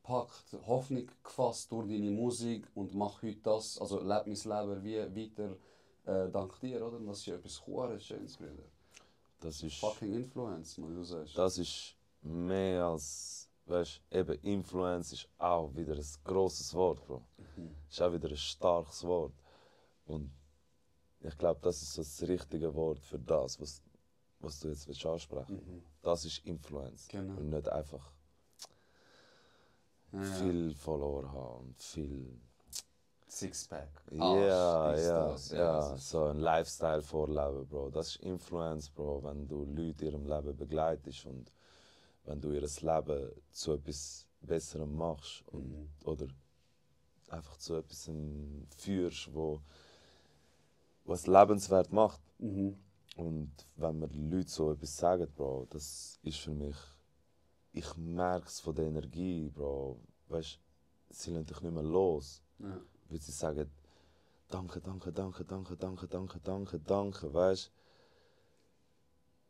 C: gepackt, Hoffnung gefasst durch deine Musik und mache heute das, also lebe mein Leben wie weiter, dank dir, oder? Und das ist ja etwas Schönes, Brüder.
D: Das ist...
C: Fucking Influence, wie du sagst.
D: Das ist mehr als... Weißt du, eben Influence ist auch wieder ein grosses Wort, Bro. Ist auch wieder ein starkes Wort. Und ich glaube, das ist so das richtige Wort für das, was du jetzt ansprechen willst. Das ist Influence.
C: Genau.
D: Und nicht einfach viel Follower haben und viel...
C: Sixpack.
D: Ja, so ein Lifestyle vorleben, Bro. Das ist Influence, Bro, wenn du Leute in ihrem Leben begleitest und wenn du ihr Leben zu etwas Besserem machst und, oder einfach zu etwas führst, was lebenswert macht. Und wenn mir Leute so etwas sagen, Bro, das ist für mich, ich merke es von der Energie, Bro. Weißt, sie lassen dich nicht mehr los.
C: Ja.
D: Weil sie sagen, danke, weißt du?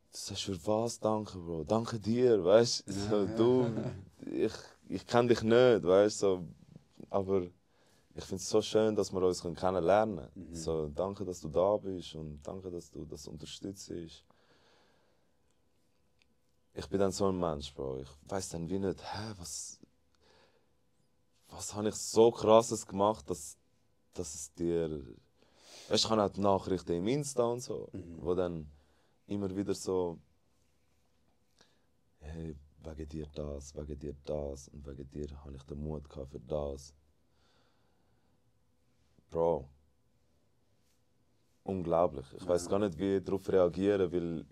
D: Du sagst, für was danke, Bro? Danke dir, weißt du? So, ich kenne dich nicht, weißt du? So, aber ich finde es so schön, dass wir uns kennenlernen können. So, danke, dass du da bist und danke, dass du das unterstützt. Ich bin dann so ein Mensch, Bro. Ich weiß dann wie nicht, was habe ich so Krasses gemacht, dass es dir... Weißt, ich habe auch die Nachrichten im Insta und so, wo dann immer wieder so... Hey, wegen dir das und wegen dir habe ich den Mut gehabt für das. Bro. Unglaublich. Ich weiß gar nicht, wie ich darauf reagieren, weil...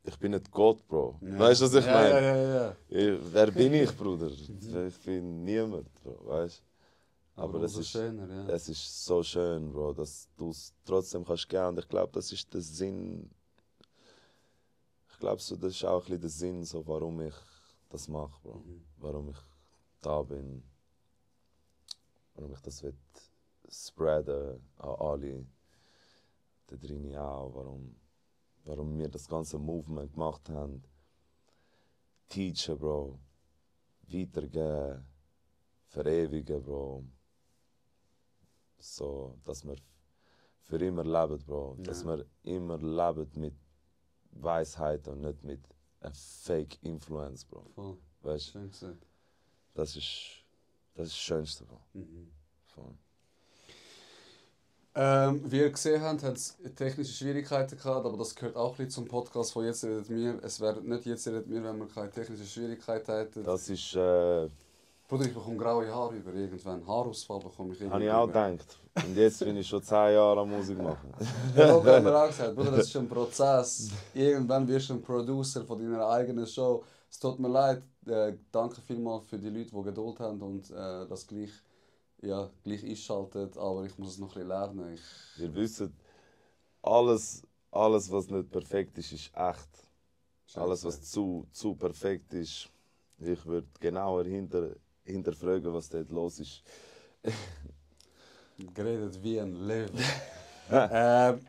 D: Ich bin nicht Gott, Bro.
C: Ja.
D: Weißt du, was ich meine?
C: Ja.
D: Wer bin ich, Bruder? Ich bin niemand, Bro. Weißt? Aber es ist,
C: schöner, ja.
D: es ist so schön, Bro, dass du es trotzdem kannst geben. Und ich glaube, das ist der Sinn. Ich glaube, so, das ist auch ein bisschen der Sinn, so, warum ich das mache, Bro. Warum ich da bin. Warum ich das will spreaden an alle. Da drin auch. Warum wir das ganze Movement gemacht haben. Teachen, Bro. Weitergeben. Verewigen, Bro. So, dass wir für immer leben, Bro. Ja. Dass wir immer leben mit Weisheit und nicht mit einer Fake Influence, Bro.
C: Voll.
D: Weißt
C: du? Schön gesagt.
D: Das ist das Schönste, Bro. Voll.
C: Wie ihr gesehen habt, hat es technische Schwierigkeiten gehabt, aber das gehört auch ein bisschen zum Podcast von «Jetzt redet mir». Es wäre nicht «Jetzt redet mir», wenn wir keine technische Schwierigkeiten hätten.
D: Das ist...
C: Bruder, ich bekomme graue Haare über irgendwann. Haarausfall bekomme ich
D: irgendwann. Habe ich auch gedacht. Und jetzt bin ich schon 10 Jahre an Musik machen.
C: Ja, das haben wir auch gesagt. Bruder, das ist ein Prozess. Irgendwann wirst du ein Producer von deiner eigenen Show. Es tut mir leid. Danke vielmals für die Leute, die Geduld haben und das gleich einschaltet. Aber ich muss es noch ein bisschen lernen.
D: Wir wissen, alles, was nicht perfekt ist, ist echt. Alles, was zu perfekt ist, ich würde genauer hinterfragen, was dort los ist.
C: Geredet wie ein Löwe. Ich habe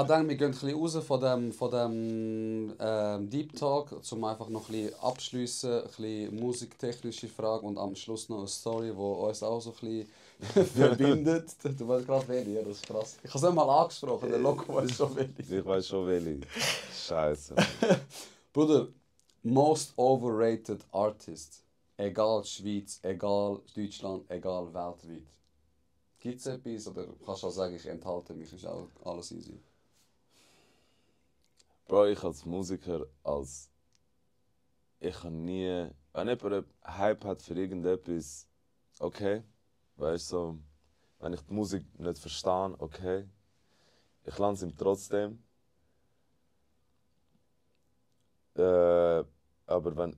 C: gedacht, wir gehen ein bisschen raus von dem Deep Talk, um einfach noch ein bisschen abschliessen, ein bisschen musiktechnische Fragen und am Schluss noch eine Story, die uns auch so ein bisschen verbindet. Du weißt gerade welche, ja, das ist krass. Ich habe es nicht mal angesprochen, der Loco weiß schon welche.
D: Ich weiß schon welche. Scheiße.
C: Bruder, most overrated artist. Egal Schweiz, egal Deutschland, egal weltweit. Gibt es etwas oder kannst du auch sagen, ich enthalte mich, ist auch alles easy?
D: Bro, ich als Musiker, ich habe nie... Wenn jemand einen Hype hat für irgendetwas, okay. Weißt du, so, wenn ich die Musik nicht verstehe, okay. Ich lasse es ihm trotzdem. Aber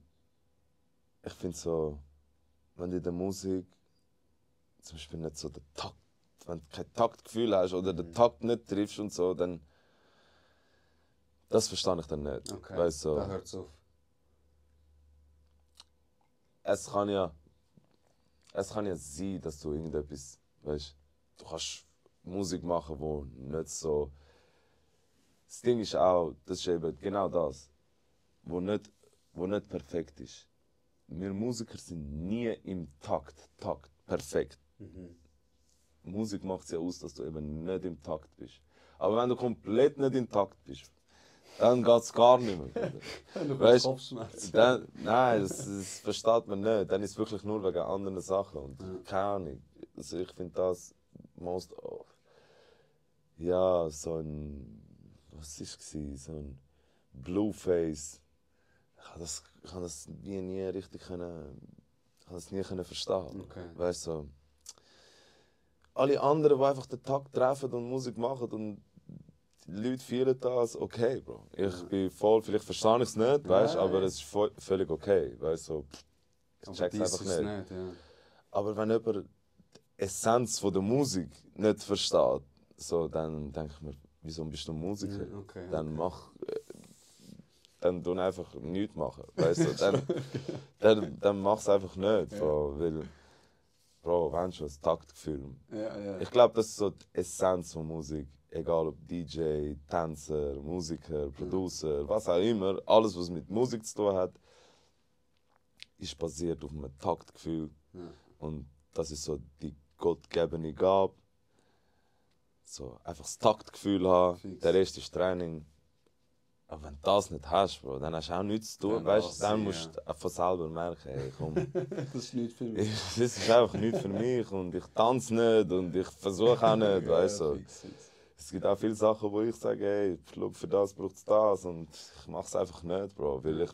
D: ich finde so, wenn du in der Musik zum Beispiel nicht so den Takt, wenn du kein Taktgefühl hast oder den Takt nicht triffst und so, dann das verstehe ich dann nicht.
C: Okay,
D: Weißt, so,
C: da hört es auf.
D: es kann ja sein, dass du irgendetwas, weißt, du kannst Musik machen, wo nicht so. Das Ding ist auch, das ist eben genau das, wo nicht perfekt ist. Wir Musiker sind nie im Takt perfekt. Musik macht es ja aus, dass du eben nicht im Takt bist. Aber wenn du komplett nicht im Takt bist, dann geht es gar nicht mehr.
C: Du
D: Weißt,
C: Kopfschmerzen.
D: nein, das versteht man nicht. Dann ist es wirklich nur wegen anderen Sachen. Und keine Ahnung. Also ich finde das most of. Ja, so ein. Was war es? So ein Blueface. Ich kann das nie richtig verstehen.
C: Okay.
D: Weißt du, so. Alle anderen, die einfach den Takt treffen und Musik machen und die Leute fühlen das, okay, Bro. Ich bin voll, vielleicht verstehe ich es nicht, weißt, aber es ist völlig okay. Weißt, so, ich check's einfach nicht.
C: Ja.
D: Aber wenn jemand die Essenz von der Musik nicht versteht, so, dann denke ich mir, wieso bist du Musiker?
C: Ja, okay,
D: Dann dann tun einfach nichts machen. Weißt du, dann mach es einfach nicht.
C: Ja.
D: Bro, weil, Bro, weißt du, das Taktgefühl.
C: Ja.
D: Ich glaube, das ist so die Essenz von Musik. Egal ob DJ, Tänzer, Musiker, Producer, was auch immer. Alles, was mit Musik zu tun hat, ist basiert auf einem Taktgefühl.
C: Ja.
D: Und das ist so die gottgegebene Gabe. So, einfach das Taktgefühl haben,
C: Fix.
D: der Rest ist Training. Aber wenn du das nicht hast, Bro, dann hast du auch nichts zu tun.
C: Dann
D: Weißt,
C: lass
D: dann
C: sie,
D: musst du von selber merken, hey, komm,
C: Das ist nicht für mich.
D: das ist einfach nichts für mich und ich tanze nicht und ich versuche auch nicht, weißt du.
C: Fix.
D: Es gibt auch viele Sachen, wo ich sage, hey, schau, für das braucht es das und ich mache es einfach nicht, Bro, weil ich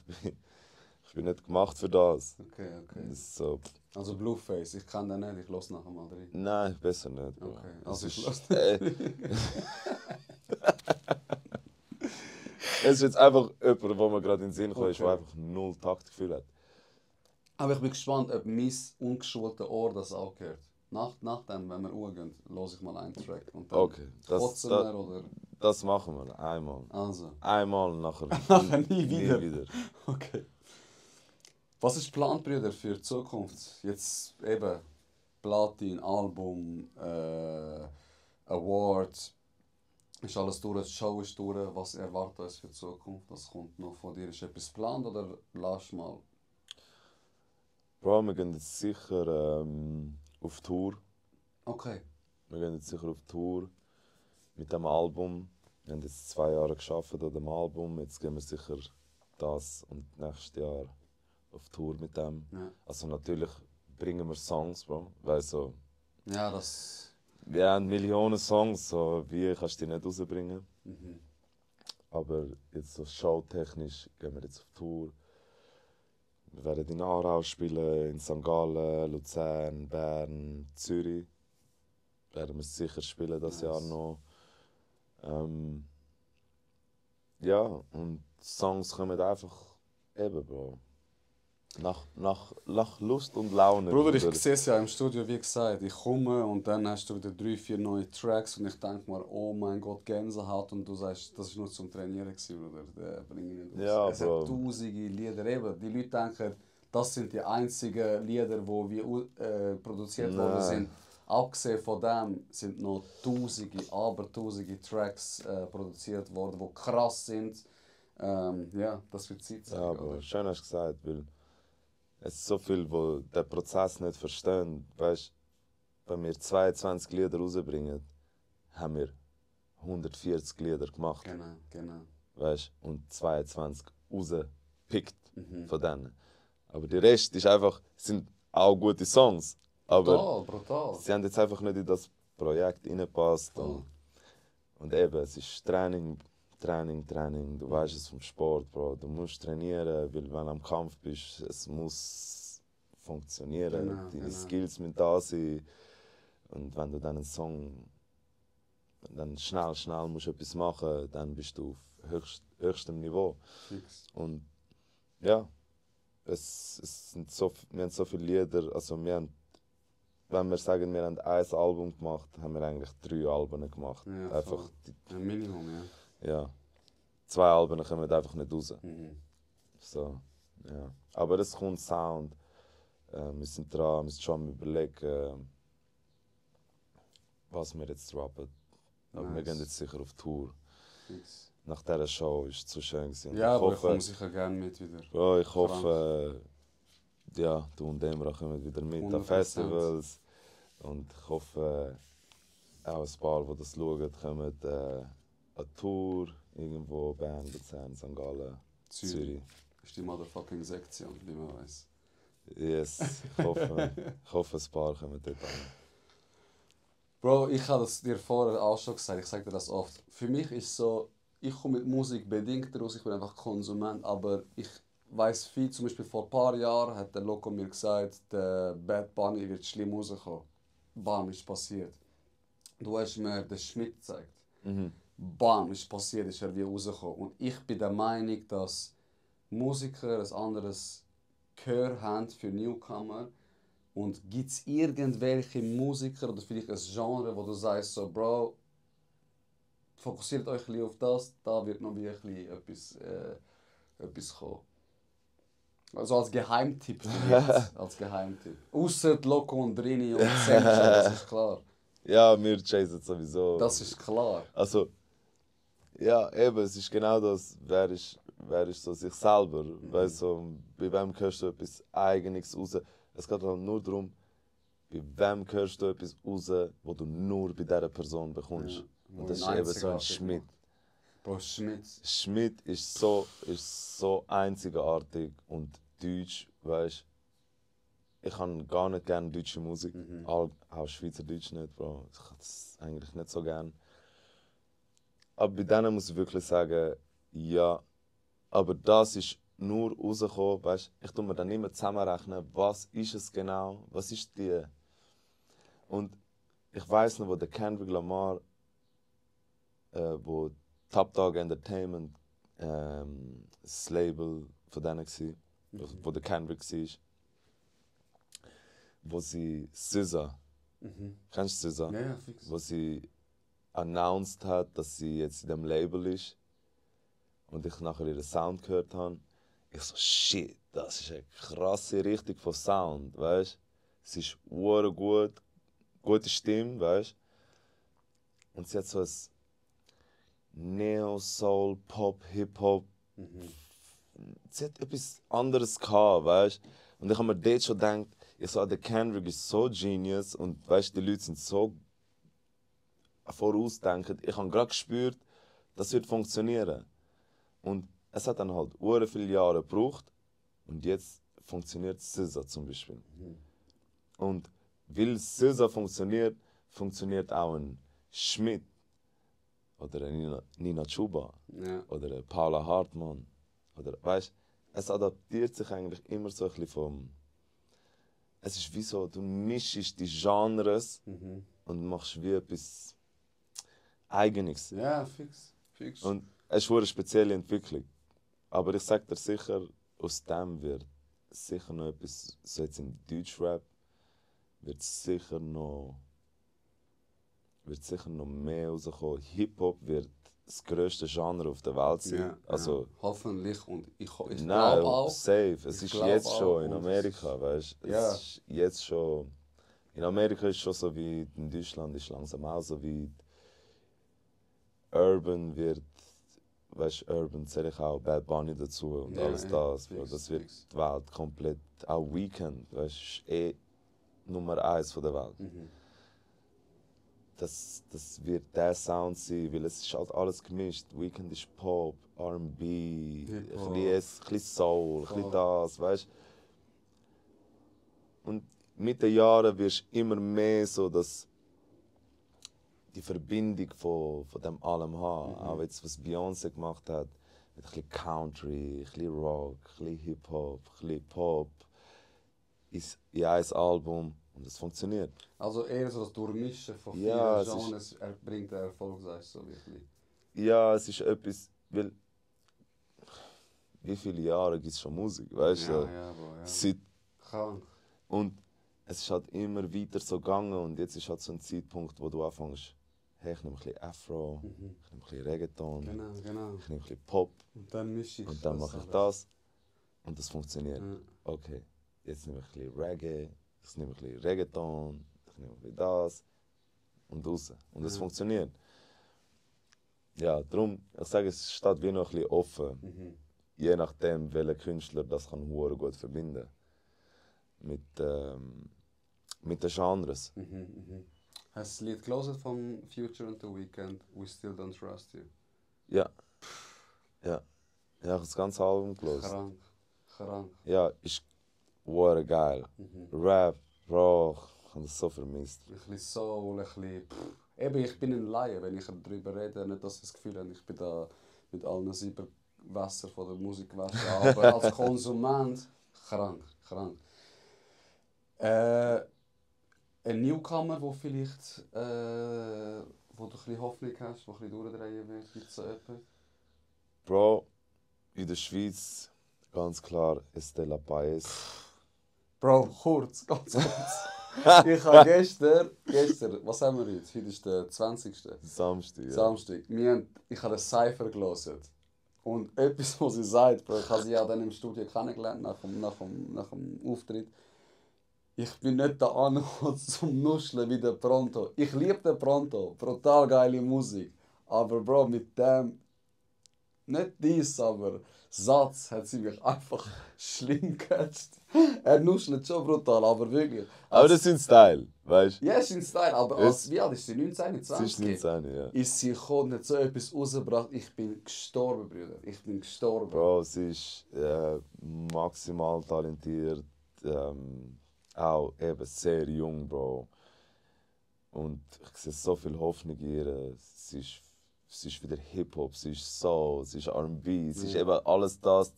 D: bin nicht gemacht für das.
C: Okay.
D: Das ist so,
C: Also Blueface, ich kann den nicht, ich lasse nachher mal rein.
D: nein, besser nicht, Bro.
C: Okay,
D: Es
C: also
D: ist,
C: ich lasse
D: es ist jetzt einfach jemand, wo mir gerade in den Sinn kommt,
C: Okay.
D: der einfach null Taktgefühl hat.
C: Aber ich bin gespannt, ob mein ungeschultes Ohr das auch hört. Nachdem, wenn wir hochgehen, höre ich mal einen Track. Und dann
D: Okay,
C: kotzen wir oder...
D: das machen wir einmal.
C: Also,
D: Einmal nachher
C: nachher nie wieder.
D: wieder.
C: Okay. Was ist geplant, Brüder, für die Zukunft? Jetzt eben Platin, Album, Award. Ist alles durch, die Show ist durch. Was erwartet uns für die Zukunft? Was kommt noch von dir? Ist etwas geplant oder lass mal?
D: Bro, wir gehen jetzt sicher auf Tour.
C: Okay.
D: Wir gehen jetzt sicher auf Tour mit dem Album. Wir haben jetzt 2 Jahre gearbeitet an dem Album. Jetzt gehen wir sicher das und nächstes Jahr auf Tour mit dem.
C: Ja.
D: Also natürlich bringen wir Songs, Bro. Weil so,
C: Ja, das...
D: wir haben Millionen Songs, so wie kannst du die nicht rausbringen.
C: Mhm.
D: Aber jetzt so showtechnisch gehen wir jetzt auf Tour. Wir werden in Aarau spielen, in St. Gallen, Luzern, Bern, Zürich. Werden wir sicher spielen das
C: Nice.
D: Jahr noch. Ja, und die Songs kommen einfach eben, Bro. Nach Lust und Laune.
C: Bruder, ich
D: Oder-
C: sehe es ja im Studio, wie gesagt. Ich komme und dann hast du wieder 3, 4 neue Tracks und ich denke mir, oh mein Gott, Gänsehaut. Und du sagst, das war nur zum Trainieren, Bruder. Den bringe ich nicht raus.
D: Ja,
C: es
D: Bro.
C: hat tausende Lieder. Eben, die Leute denken, das sind die einzigen Lieder, die wie produziert worden
D: Nein.
C: sind. Abgesehen von dem sind noch tausende Tracks produziert worden, die krass sind. Ja, das wird Zeit sein.
D: Ja, Bro, schön hast du gesagt, weil es ist so viel, die den Prozess nicht verstehen. Weißt, wenn wir 22 Lieder rausbringen, haben wir 140 Lieder gemacht.
C: Genau.
D: Weißt, und 22 rausgepickt
C: Mhm.
D: von denen. Aber der Rest ist einfach, sind auch gute Songs. Aber
C: Brutal.
D: sie haben jetzt einfach nicht in das Projekt reingepasst.
C: Voll.
D: Und eben, es ist Training. Du weißt es vom Sport, Bro. Du musst trainieren, weil wenn du am Kampf bist, es muss funktionieren.
C: Genau,
D: Deine
C: genau.
D: Skills müssen da sein. Und wenn du dann einen Song dann schnell musst etwas machen, dann bist du auf höchstem Niveau.
C: Fix.
D: Und ja, es sind wir haben so viele Lieder, also wenn wir sagen, wir haben ein Album gemacht, haben wir eigentlich 3 Alben gemacht.
C: Ja,
D: Einfach,
C: voll. Ein Minimum, ja.
D: ja, 2 Alben kommen einfach nicht raus.
C: Mhm.
D: So, ja. Aber es kommt Sound. Wir sind dran, wir sind schon am überlegen, was wir jetzt rappen. Aber wir
C: Nice.
D: gehen jetzt sicher auf Tour.
C: Fix.
D: Nach dieser Show ist es so schön gewesen.
C: Ja, aber ich
D: hoffe,
C: komme sicher gerne mit wieder.
D: ja, ich hoffe, ja, du und Emra kommen wieder mit an
C: 100%.
D: Festivals. Und ich hoffe, auch ein paar, die das schauen, kommen an Tour. Irgendwo Bern, Luzern, St. Gallen, Zürich.
C: Ist die motherfucking Sektion, wie man weiß.
D: Yes, ich hoffe, ein paar kommen dort an.
C: Bro, ich habe das dir vorher auch schon gesagt, ich sage dir das oft. Für mich ist so, ich komme mit Musik bedingt raus, ich bin einfach Konsument, aber ich weiß viel, zum Beispiel vor ein paar Jahren hat der Loco mir gesagt, der Bad Bunny wird schlimm rauskommen. Bam, ist passiert. Du hast mir den Schmidt gezeigt.
D: Mhm.
C: Bam, ist passiert, ist er wie rausgekommen. Und ich bin der Meinung, dass Musiker ein anderes Gehör haben für Newcomer. Und gibt es irgendwelche Musiker oder vielleicht ein Genre, wo du sagst, so, Bro, fokussiert euch ein bisschen auf das, da wird noch wirklich etwas kommen. Also als Geheimtipp vielleicht. Als Geheimtipp. Ausser Loco und Rini und Sencha, das ist klar.
D: Ja, wir chasen sowieso.
C: Das ist klar.
D: Also, ja, eben, es ist genau das, wer ist so sich selber. Weißt du, bei wem hörst du etwas Eigenes raus? Es geht halt nur darum, bei wem hörst du etwas raus, wo du nur bei dieser Person bekommst.
C: Ja.
D: Und das ist eben so ein
C: Einzigartig,
D: Schmidt.
C: Bro, Schmidt.
D: Schmidt ist so einzigartig und deutsch, weißt du. Ich habe gar nicht gerne deutsche Musik, auch Schweizerdeutsch nicht, Bro. Ich habe das eigentlich nicht so gern. Aber bei denen muss ich wirklich sagen, ja, aber das ist nur rausgekommen, weißt du. Ich tue mir dann immer zusammenrechnen, was ist es genau, was ist die. Und ich weiß noch, wo der Kendrick Lamar, wo Top Dog Entertainment das Label von denen war, wo der Kendrick war, wo sie SZA, kennst du SZA?
C: Ja, fix.
D: Wo sie announced hat, dass sie jetzt in dem Label ist und ich nachher ihren Sound gehört habe, ich so, shit, das ist eine krasse Richtung von Sound, weißt? Es ist gut, gute Stimme, weißt? Und sie hat so ein Neo-Soul, Pop, Hip-Hop. Sie hat etwas anderes gehabt, weißt? Und ich habe mir dort schon gedacht, ich so, der Kendrick ist so genius und weißt, die Leute sind so vorausdenkend. Ich habe gerade gespürt, das wird funktionieren. Und es hat dann halt viele Jahre gebraucht und jetzt funktioniert SZA zum Beispiel. Und weil SZA funktioniert, funktioniert auch ein Schmidt oder eine Nina Chuba oder eine Paula Hartmann. Oder, weißt, es adaptiert sich eigentlich immer so ein bisschen vom... Es ist wie so, du mischst die Genres und machst wie etwas Eigenes.
C: Ja, fix.
D: Und es ist eine spezielle Entwicklung. Aber ich sage dir sicher, aus dem wird sicher noch etwas, so jetzt im Deutschrap, wird sicher noch mehr rauskommen. Hip-Hop wird das grösste Genre auf der Welt sein.
C: Ja,
D: also,
C: ja. Hoffentlich und ich
D: nein,
C: glaube auch.
D: safe. Es ist jetzt schon in
C: auch.
D: Amerika, weißt du?
C: Ja.
D: Es ist jetzt schon. In Amerika ist es schon so weit, in Deutschland ist langsam auch so weit. Urban wird, weißt du, Urban zähle ich auch Bad Bunny dazu und
C: Ja,
D: alles
C: ja,
D: das.
C: fix,
D: Das wird
C: fix.
D: die Welt komplett. Auch Weekend, weißt du, ist Nummer 1 von der Welt. Das wird der Sound sein, weil es ist halt alles gemischt. Weekend ist Pop, R&B,
C: Hip-Hop.
D: ein bisschen Soul, ein bisschen das, weißt du. Und mit den Jahren wirst du immer mehr so dass die Verbindung von dem allem haben. Auch jetzt, was Beyoncé gemacht hat, mit ein bisschen Country, ein bisschen Rock, ein bisschen Hip-Hop, ein bisschen Pop, ist in ein Album und es funktioniert.
C: Also eher so das Durchmischen von vielen
D: Ja,
C: Genres bringt den Erfolg, sagst du so wirklich.
D: Ja, es ist etwas, weil wie viele Jahre gibt es schon Musik, weißt du?
C: Ja, Bro, ja.
D: Seit,
C: Krank.
D: und es ist halt immer weiter so gegangen und jetzt ist halt so ein Zeitpunkt, wo du anfängst, hey, ich nehme ein bisschen Afro, ich nehme ein bisschen Reggaeton,
C: Genau.
D: ich nehme ein bisschen Pop
C: Und dann mische ich
D: und dann mache ich
C: alles.
D: das und das funktioniert.
C: Ja.
D: Okay, jetzt nehme ich ein bisschen Reggae, ich nehme ein bisschen Reggaeton, ich nehme ein bisschen das und raus. Und das funktioniert. Ja, darum, ich sage, es steht wie noch ein bisschen offen. Je nachdem, welcher Künstler das kann hure gut verbinden mit den Genres.
C: Hast du das Lied gelesen von Future and The Weeknd, We Still Don't Trust You?
D: Ja. Ja. Ich habe das ganze Album gelesen.
C: Krank.
D: Ja, ist hure geil. Rap, Bro, ich habe das so vermisst.
C: Ein bisschen Soul, ein bisschen... Eben, ich bin ein Laie, wenn ich darüber rede. Nicht, dass ich das Gefühl habe, ich bin da mit allen 7 Wasser von der Musik gewaschen. Aber als Konsument, krank. Ein Newcomer, wo vielleicht... wo du ein bisschen Hoffnung hast, wo ein bisschen durchdrehen wird, gibt es so etwas?
D: Bro, in der Schweiz ganz klar Estela Paes.
C: Bro, ganz kurz. Ich habe gestern, was haben wir jetzt? Heute ist der 20.
D: Samstag, ja.
C: Samstag. Ich habe eine Cypher gelesen. Und etwas, was sie sagt, Bro, ich habe sie ja dann im Studio kennengelernt, nach dem Auftritt. Ich bin nicht da an zum Nuscheln wie der Pronto. Ich liebe den Pronto, brutal geile Musik. Aber Bro, mit dem, nicht dies, aber Satz hat sie mich einfach schlimm gecatcht. Er nuschelt schon brutal, aber wirklich.
D: Aber das ist sein Style, weißt du?
C: Ja, ist ein Style, aber wie alt ist sie? 19, 20?
D: Sie ist 19, ja.
C: Ist sie gekommen, hat so etwas rausgebracht. Ich bin gestorben, Brüder. Ich bin gestorben.
D: Bro, sie ist maximal talentiert. Auch eben sehr jung, Bro. Und ich sehe so viel Hoffnung in ihr. Sie ist wieder Hip-Hop, sie ist Soul, sie ist R&B, sie ist eben alles das.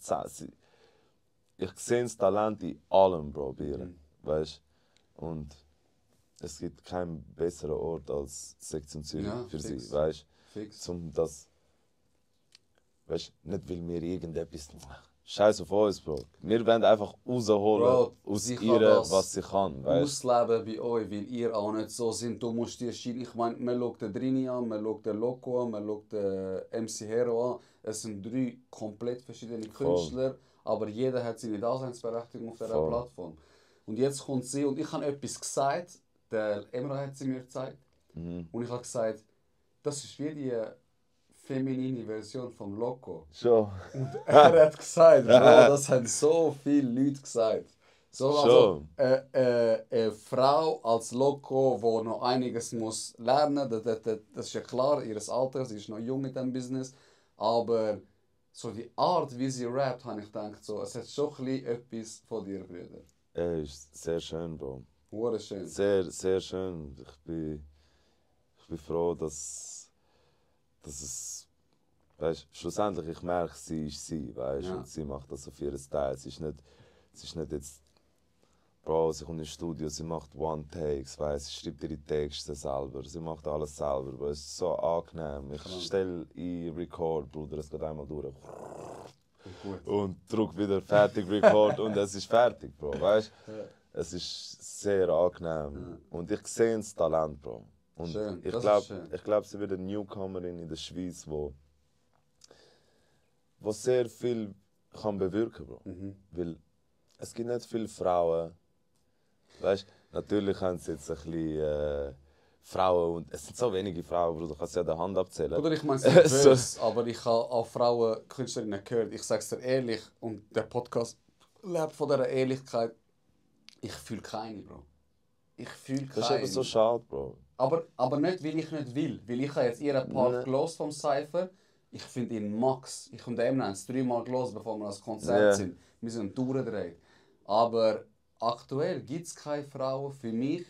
D: Ich sehe das Talent in allem, Bro, bei ihr. Weißt du? Und es gibt keinen besseren Ort als Sektion Zürich für
C: fix.
D: sie, weißt
C: Fix.
D: du? Weißt du, nicht weil wir irgendetwas. Scheiß auf uns, Bro. Wir wollen einfach rausholen
C: Bro,
D: aus
C: sie kann
D: ihr,
C: das
D: was sie kann. Weißt?
C: Ausleben bei euch, weil ihr auch nicht so sind. Du musst dir schieben. Ich meine, man schaut den Drini an, man schaut den Loco an, man schaut den MC Hero an. Es sind 3 komplett verschiedene Künstler, aber jeder hat seine Daseinsberechtigung auf dieser Plattform. Und jetzt kommt sie und ich habe etwas gesagt, der Emra hat sie mir gezeigt. Und ich habe gesagt, das ist wie die feminine Version vom Loco.
D: Schon.
C: Und er hat gesagt, Bro, das haben so viele Leute gesagt. So, also, eine Frau als Loco, die noch einiges muss lernen muss, das ist ja klar, ihr Alter, sie ist noch jung in diesem Business. Aber so die Art, wie sie rappt, habe ich gedacht, so, es hat schon ein bisschen etwas von dir, Brüder.
D: Ist sehr schön, Bro.
C: Hure schön.
D: Sehr, sehr schön. Ich bin froh, dass es. Weißt, schlussendlich, ich merke, sie ist sie, weißt, und sie macht das auf ihren Style. Sie ist nicht jetzt. Bro, sie kommt ins Studio, sie macht One-Takes, weißt, sie schreibt ihre Texte selber, sie macht alles selber, Bro. Es ist so angenehm. Ich stelle in Record, Bruder, es geht einmal durch. Und drück wieder fertig Record und es ist fertig, Bro, weißt? Es ist sehr angenehm. Und ich sehe das Talent, Bro. Und
C: schön.
D: ich glaube, sie wird eine Newcomerin in der Schweiz, wo sehr viel kann bewirken, Bro. Weil es gibt nicht viele Frauen. Weißt, natürlich haben sie jetzt ein bisschen Frauen und es sind so wenige Frauen, Bruder, du kannst ja an der Hand abzählen.
C: Oder ich meine es ist böse, aber ich habe auch Frauen, Künstlerinnen gehört, ich sage es dir ehrlich, und der Podcast lebt von dieser Ehrlichkeit. Ich fühle keine, Bro. Ich fühle keine.
D: Das ist eben so schade, Bro.
C: Aber nicht, weil ich nicht will. Weil ich habe jetzt ihren Part gelost vom Cypher. Ich finde ihn Max. Ich und ihm haben es 3-mal gelost, bevor wir ans Konzert sind. Wir sind durchgedreht. Aber aktuell gibt es keine Frauen für mich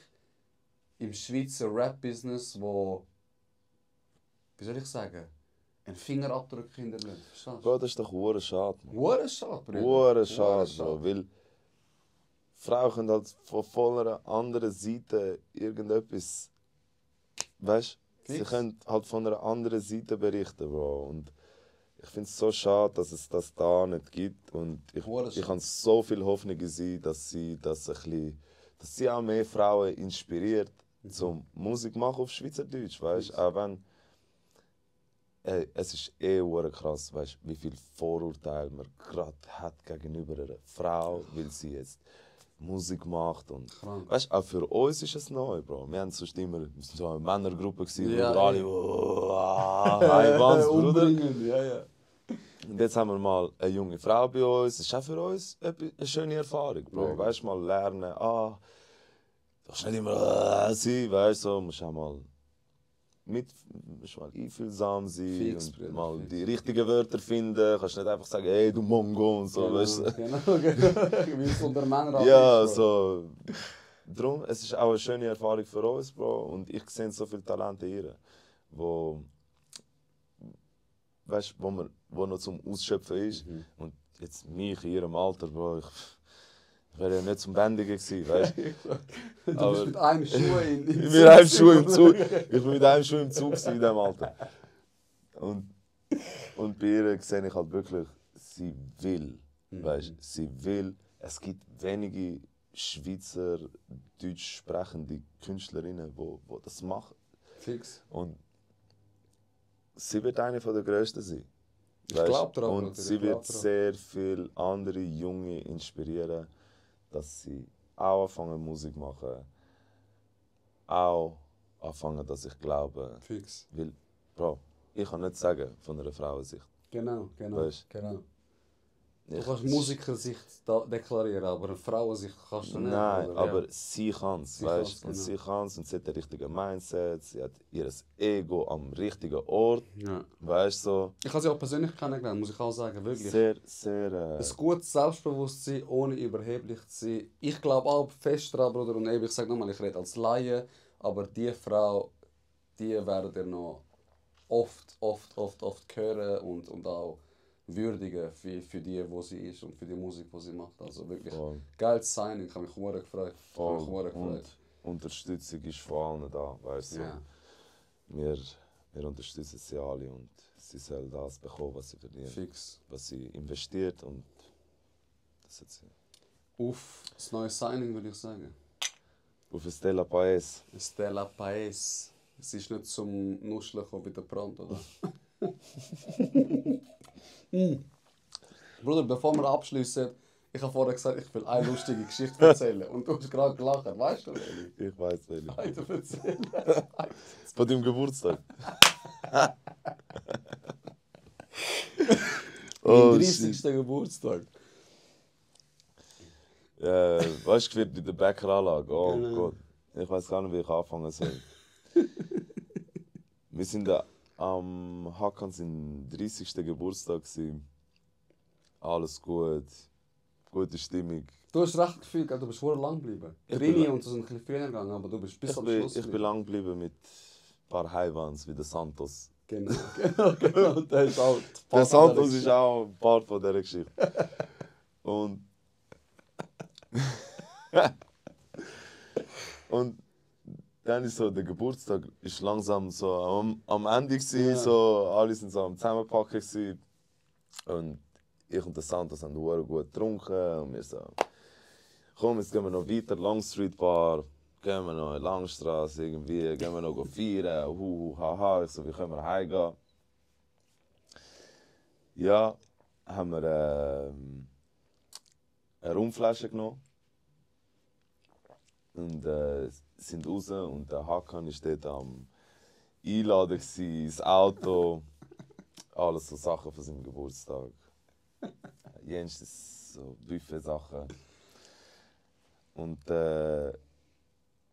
C: im Schweizer Rap-Business, wo, wie soll ich sagen, einen Fingerabdruck hinterlassen. Verstehst du?
D: Bro, das ist doch hure schade, man.
C: Hure schade, Bruder.
D: Hure schade, Bro. Weil Frauen können halt von einer anderen Seite irgendetwas. Weißt du? Sie können halt von einer anderen Seite berichten, Bro. Und Ich finde es so schade, dass es das da nicht gibt. Und ich habe so viel Hoffnung in sie, dass sie das ein bisschen, dass sie auch mehr Frauen inspiriert, zum Musik machen auf Schweizerdeutsch, weißt? Auch wenn es ist krass, weißt, wie viel Vorurteile man gerade hat gegenüber einer Frau, weil sie jetzt Musik macht und weißt, auch für uns ist es neu, Bro. Wir haben sonst immer so eine Männergruppe gewesen, wo alle Bruder.
C: Ja.
D: Und jetzt haben wir mal eine junge Frau bei uns. Das ist auch für uns eine schöne Erfahrung, Bro.
C: Ja.
D: Weißt, mal lernen, du kannst nicht immer sein, weißt du, musst auch mal musst mal einfühlsam sein
C: Fix,
D: und
C: Bruder,
D: mal
C: fix.
D: die richtigen Wörter finden. Kannst nicht einfach sagen, hey, du Mongo und so, weißt du.
C: Genau. Wie es unter Männern
D: Ja,
C: ist,
D: so. Darum, es ist auch eine schöne Erfahrung für uns, Bro. Und ich sehe so viele Talente in ihr, wo noch zum Ausschöpfen ist. Und jetzt mich in ihrem Alter, Bro, ich wäre ja nicht zum Bändigen gewesen, weißt
C: Du bist mit einem Schuh in
D: Ich bin mit einem Schuh im Zug. Ich bin mit einem Schuh im Zug in diesem Alter. Und bei ihr sehe ich halt wirklich, sie will. Weißt, sie will. Es gibt wenige Schweizer deutsch sprechende Künstlerinnen, die das machen.
C: Fix.
D: Und sie wird eine der grössten sein.
C: Ich glaube daran.
D: Und sie wird sehr viele andere Junge inspirieren, dass sie auch anfangen Musik machen. Auch anfangen, dass ich glaube.
C: Fix.
D: Weil, Bro, ich kann nicht sagen von einer Frauensicht.
C: Genau.
D: Weißt?
C: Du kannst Musikersicht deklarieren, aber eine Frauensicht kannst du nicht.
D: Nein,
C: oder?
D: aber sie kann es, weißt?
C: Genau.
D: Und sie kann es und sie hat den richtigen Mindset, sie hat ihr Ego am richtigen Ort,
C: Ja.
D: weißt du? So.
C: Ich habe sie auch persönlich kennengelernt, muss ich auch sagen, wirklich.
D: Sehr.
C: Ein gutes Selbstbewusstsein, ohne überheblich zu sein. Ich glaube auch fest daran, Bruder, und eben, ich sage nochmal, ich rede als Laie, aber die Frau, die werdet ihr noch oft hören und auch würdigen für die, wo sie ist und für die Musik, die sie macht. Also wirklich geiles Signing, ich habe mich sehr gefreut.
D: Und Unterstützung ist von allen da, weißt du?
C: Ja.
D: Wir unterstützen sie alle und sie soll das bekommen, was sie verdient.
C: Fix.
D: Was sie investiert und das hat sie.
C: Auf das neue Signing würde ich sagen.
D: Auf Stella Paes.
C: Stella Paes. Es ist nicht zum Nuscheln bei der Brand, oder? Bruder, bevor wir abschließen, ich habe vorher gesagt, ich will eine lustige Geschichte erzählen. Und du hast gerade gelacht. Weißt du, Eli?
D: Ich weiß nicht.
C: Heute erzählen.
D: Von deinem Geburtstag.
C: Mein 30. Geburtstag.
D: Weißt du, wird in der Bäckeranlage. Oh
C: Genau.
D: Gott. Ich weiß gar nicht, wie ich anfangen soll. Wir sind da am Hakan seinen 30. Geburtstag gewesen. Alles gut. Gute Stimmung.
C: Du hast recht gefühlt, du bist vorher lang geblieben. Rini und so sind ein bisschen früher gegangen, aber du bist bis am Schluss.
D: Ich bin lang geblieben mit ein paar Highwans wie der Santos.
C: Genau. Der ist auch
D: Der Santos ist auch ein Part von dieser Geschichte. Und dann ist so, der Geburtstag ist langsam so am Ende gewesen,
C: Ja.
D: so, alle sind so am Zusammenpacken gewesen. Und ich und der Santos haben sehr gut getrunken und wir so, komm, jetzt gehen wir noch weiter, Longstreet Bar, gehen wir noch in Langstrasse irgendwie, gehen wir noch feiern, haha, ich so, wie können wir heimgehen? Ja, haben wir eine Rumflasche genommen und sind raus und der Hakan war dort am Einladen, das Auto, alles so Sachen von seinem Geburtstag. Jens so Buffet-Sachen. Und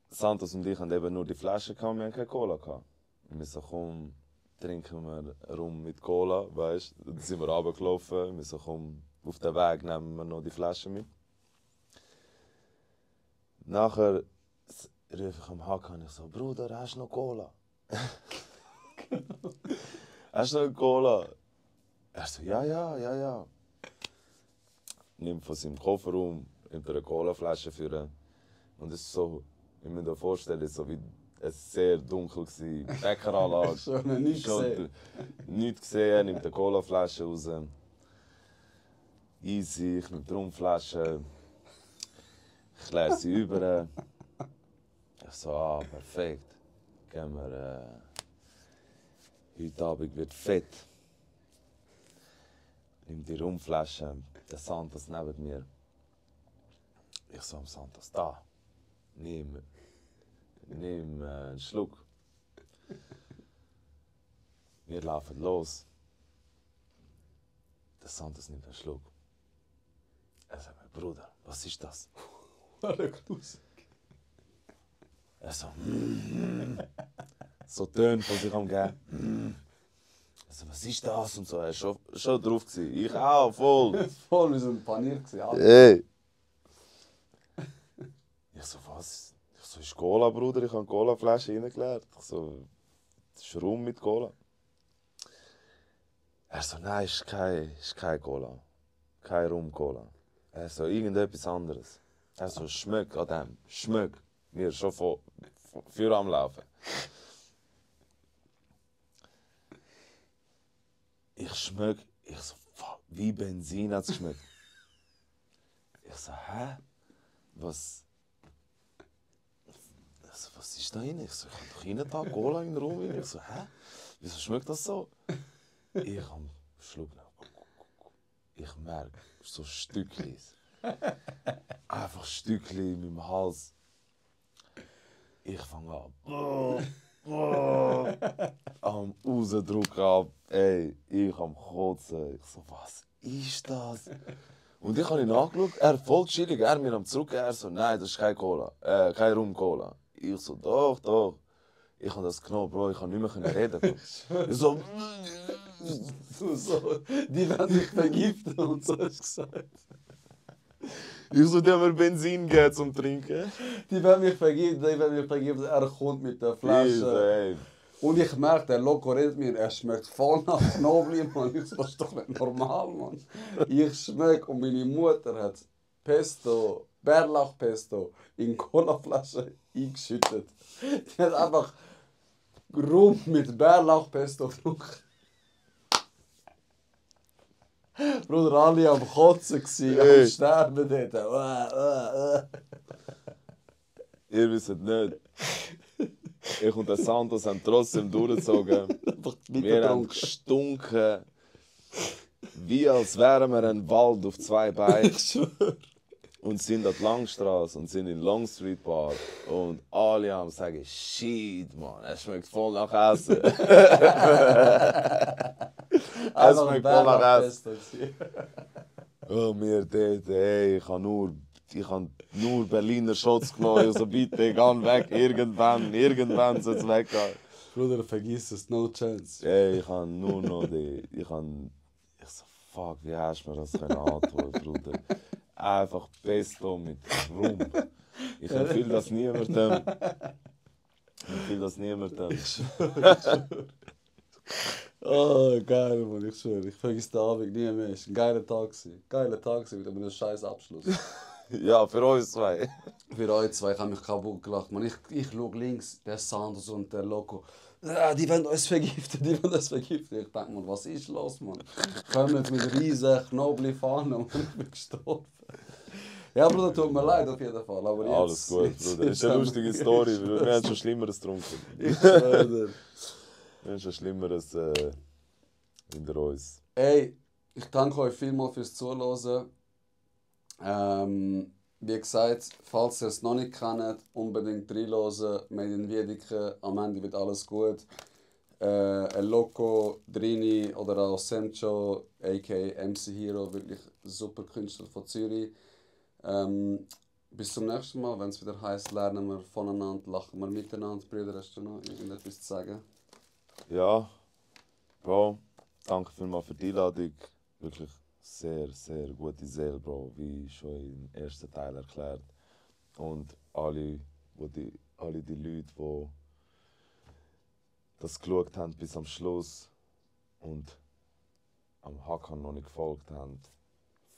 D: Santos und ich hatten eben nur die Flaschen, wir hatten keine Cola. Und wir so, komm, trinken wir Rum mit Cola, weißt du. Dann sind wir runtergelaufen, wir so, komm, auf dem Weg nehmen wir noch die Flaschen mit. Nachher rufe ich am Hakan, ich so, Bruder, hast du noch Cola? Hast du noch Cola? Er so, ja. Nimmt von seinem Kofferraum eine Colaflasche führen. Und es ist so, ich muss mir vorstellen, so wie Es war sehr dunkel. Bäckeranlage.
C: Schon nichts gesehen.
D: Nichts gesehen, nimmt eine Colaflasche raus. Easy, ich nehme die Rumflasche. Ich leere sie über. Ich so, perfekt. Gehen wir, heute Abend wird fett. Nimm die Rumflasche, der Santos neben mir. Ich so, am Santos, da. Nimm einen Schluck. Wir laufen los. Der Santos nimmt einen Schluck. Er sagt mir, Bruder, was ist das? Er so, so Töne von sich am geben. Also, was ist das? Und so, er war schon drauf. Ich auch, voll.
C: Voll, wir sind paniert.
D: Hey! Ich so, was? Ich so, ist Cola, Bruder? Ich habe eine Cola-Flasche reingeleert. Ich so, das ist Rum mit Cola. Er so, nein, ist kein Cola. Kein Rum-Cola. Er so, irgendetwas anderes. Er so, schmeck an dem. Schmeck. Wir schon für am Laufen. Ich schmeck. Ich so, fuck, wie Benzin hat es geschmeckt. Ich so, hä? Was ist da drin? Ich so, ich habe doch rein da Cola in den Raum. Ich so, hä? Wieso schmeckt das so? Ich habe einen Schluck genommen. Ich merke, so Stückchen. Einfach Stückchen in meinem Hals. Ich fange an. Am Rausdrücken ab. Ey, ich am Kotzen. Ich so, was ist das? Und ich habe ihn angeschaut, er voll chillig, er mir am Zurückgehen, er so, nein, das ist kein Cola, kein Rum-Cola. Ich so, doch. Ich habe das genommen, Bro, ich kann nicht mehr reden. Bro. Ich so,
C: die werden dich vergiften und so hast du gesagt.
D: die haben mir Benzin gegeben zum Trinken.
C: Die werden mich vergiften, er kommt mit der Flasche. Und ich merke, der Loco redet mir, er schmeckt voll nach Knoblauch, Mann. Ich so, das ist doch nicht normal, Mann. Ich schmecke und meine Mutter hat Pesto, Bärlauchpesto in Colaflasche eingeschüttet. Die hat einfach Rum mit Bärlauchpesto getrunken. Bruder, alle am Kotzen gsi, am Sterben dort.
D: Ihr wisst nicht. Ich und der Santos haben trotzdem durchgezogen. Wir haben gestunken, wie als wären wir ein Wald auf zwei Beinen.
C: Ich schwöre.
D: Und sind an die Langstrasse und sind in Long Street Bar. Und alle haben gesagt, shit, man, es schmeckt voll nach Essen. Es schmeckt voll nach Essen. Oh, mir dort, ey, ich habe nur Berliner Shots genommen. Also bitte, geh weg, irgendwann soll es weggehen.
C: Bruder, vergiss es, no chance.
D: Ey, ich habe nur noch die. Ich so, fuck, wie hast du mir das antun, Bruder? Einfach Pesto mit Rum. Ich empfehle das niemandem.
C: Oh, geil, Mann, ich schwöre. Ich vergesse den Abend nie mehr. Es war ein geiler Tag. Geiler Tag mit einem scheiß Abschluss.
D: Ja, für uns zwei.
C: Für euch zwei, ich habe mich kaputt gelacht. Man, ich schaue links, der Santos und der Loco. Ja, die wollen uns vergiften, Ich denke mal, was ist los, Mann? Kommen jetzt mit riesen Knoblauchfahnen und ich bin gestorben. Ja, Bruder, tut mir leid auf jeden Fall. Aber jetzt,
D: alles gut, Bruder. Das ist eine lustige Story. Wir haben schon Schlimmeres getrunken.
C: Ich schwöre.
D: Wir haben schon Schlimmeres hinter uns.
C: Ey, ich danke euch vielmals fürs Zuhören. Wie gesagt, falls ihr es noch nicht kennt, unbedingt reinhören. Made in Wiedeke, am Ende wird alles gut. El Loco, Drini oder auch Sencho, a.k.a. MC Hero, wirklich super Künstler von Zürich. Bis zum nächsten Mal, wenn es wieder heisst, lernen wir voneinander, lachen wir miteinander. Brüder, hast du noch irgendetwas zu sagen?
D: Ja, Bro, danke vielmals für die Einladung. Wirklich sehr, sehr gute Seele, Bro, wie schon im ersten Teil erklärt. Und alle die Leute, die das geschaut haben bis am Schluss und am Hakan noch nicht gefolgt haben,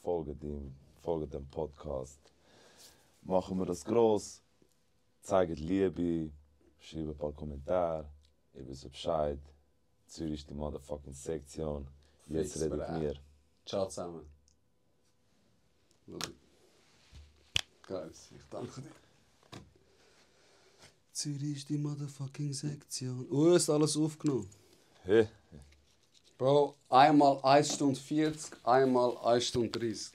D: folgt ihm, folgt dem Podcast. Machen wir das gross, zeigen Liebe, schreibt ein paar Kommentare, ihr wisst Bescheid. Zürich ist die motherfucking Sektion. Jetzt
C: Fix,
D: redet
C: Bruder.
D: wir.
C: Ciao zusammen. Geil, ich danke dir. Zürich ist die motherfucking Sektion. Ist alles aufgenommen?
D: Hey,
C: Bro, einmal 1 Stunde 40, einmal 1 Stunde 30.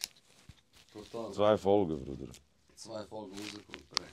C: Total.
D: 2 Folgen, Bruder.
C: 2 Folgen rausgekommen, Bre.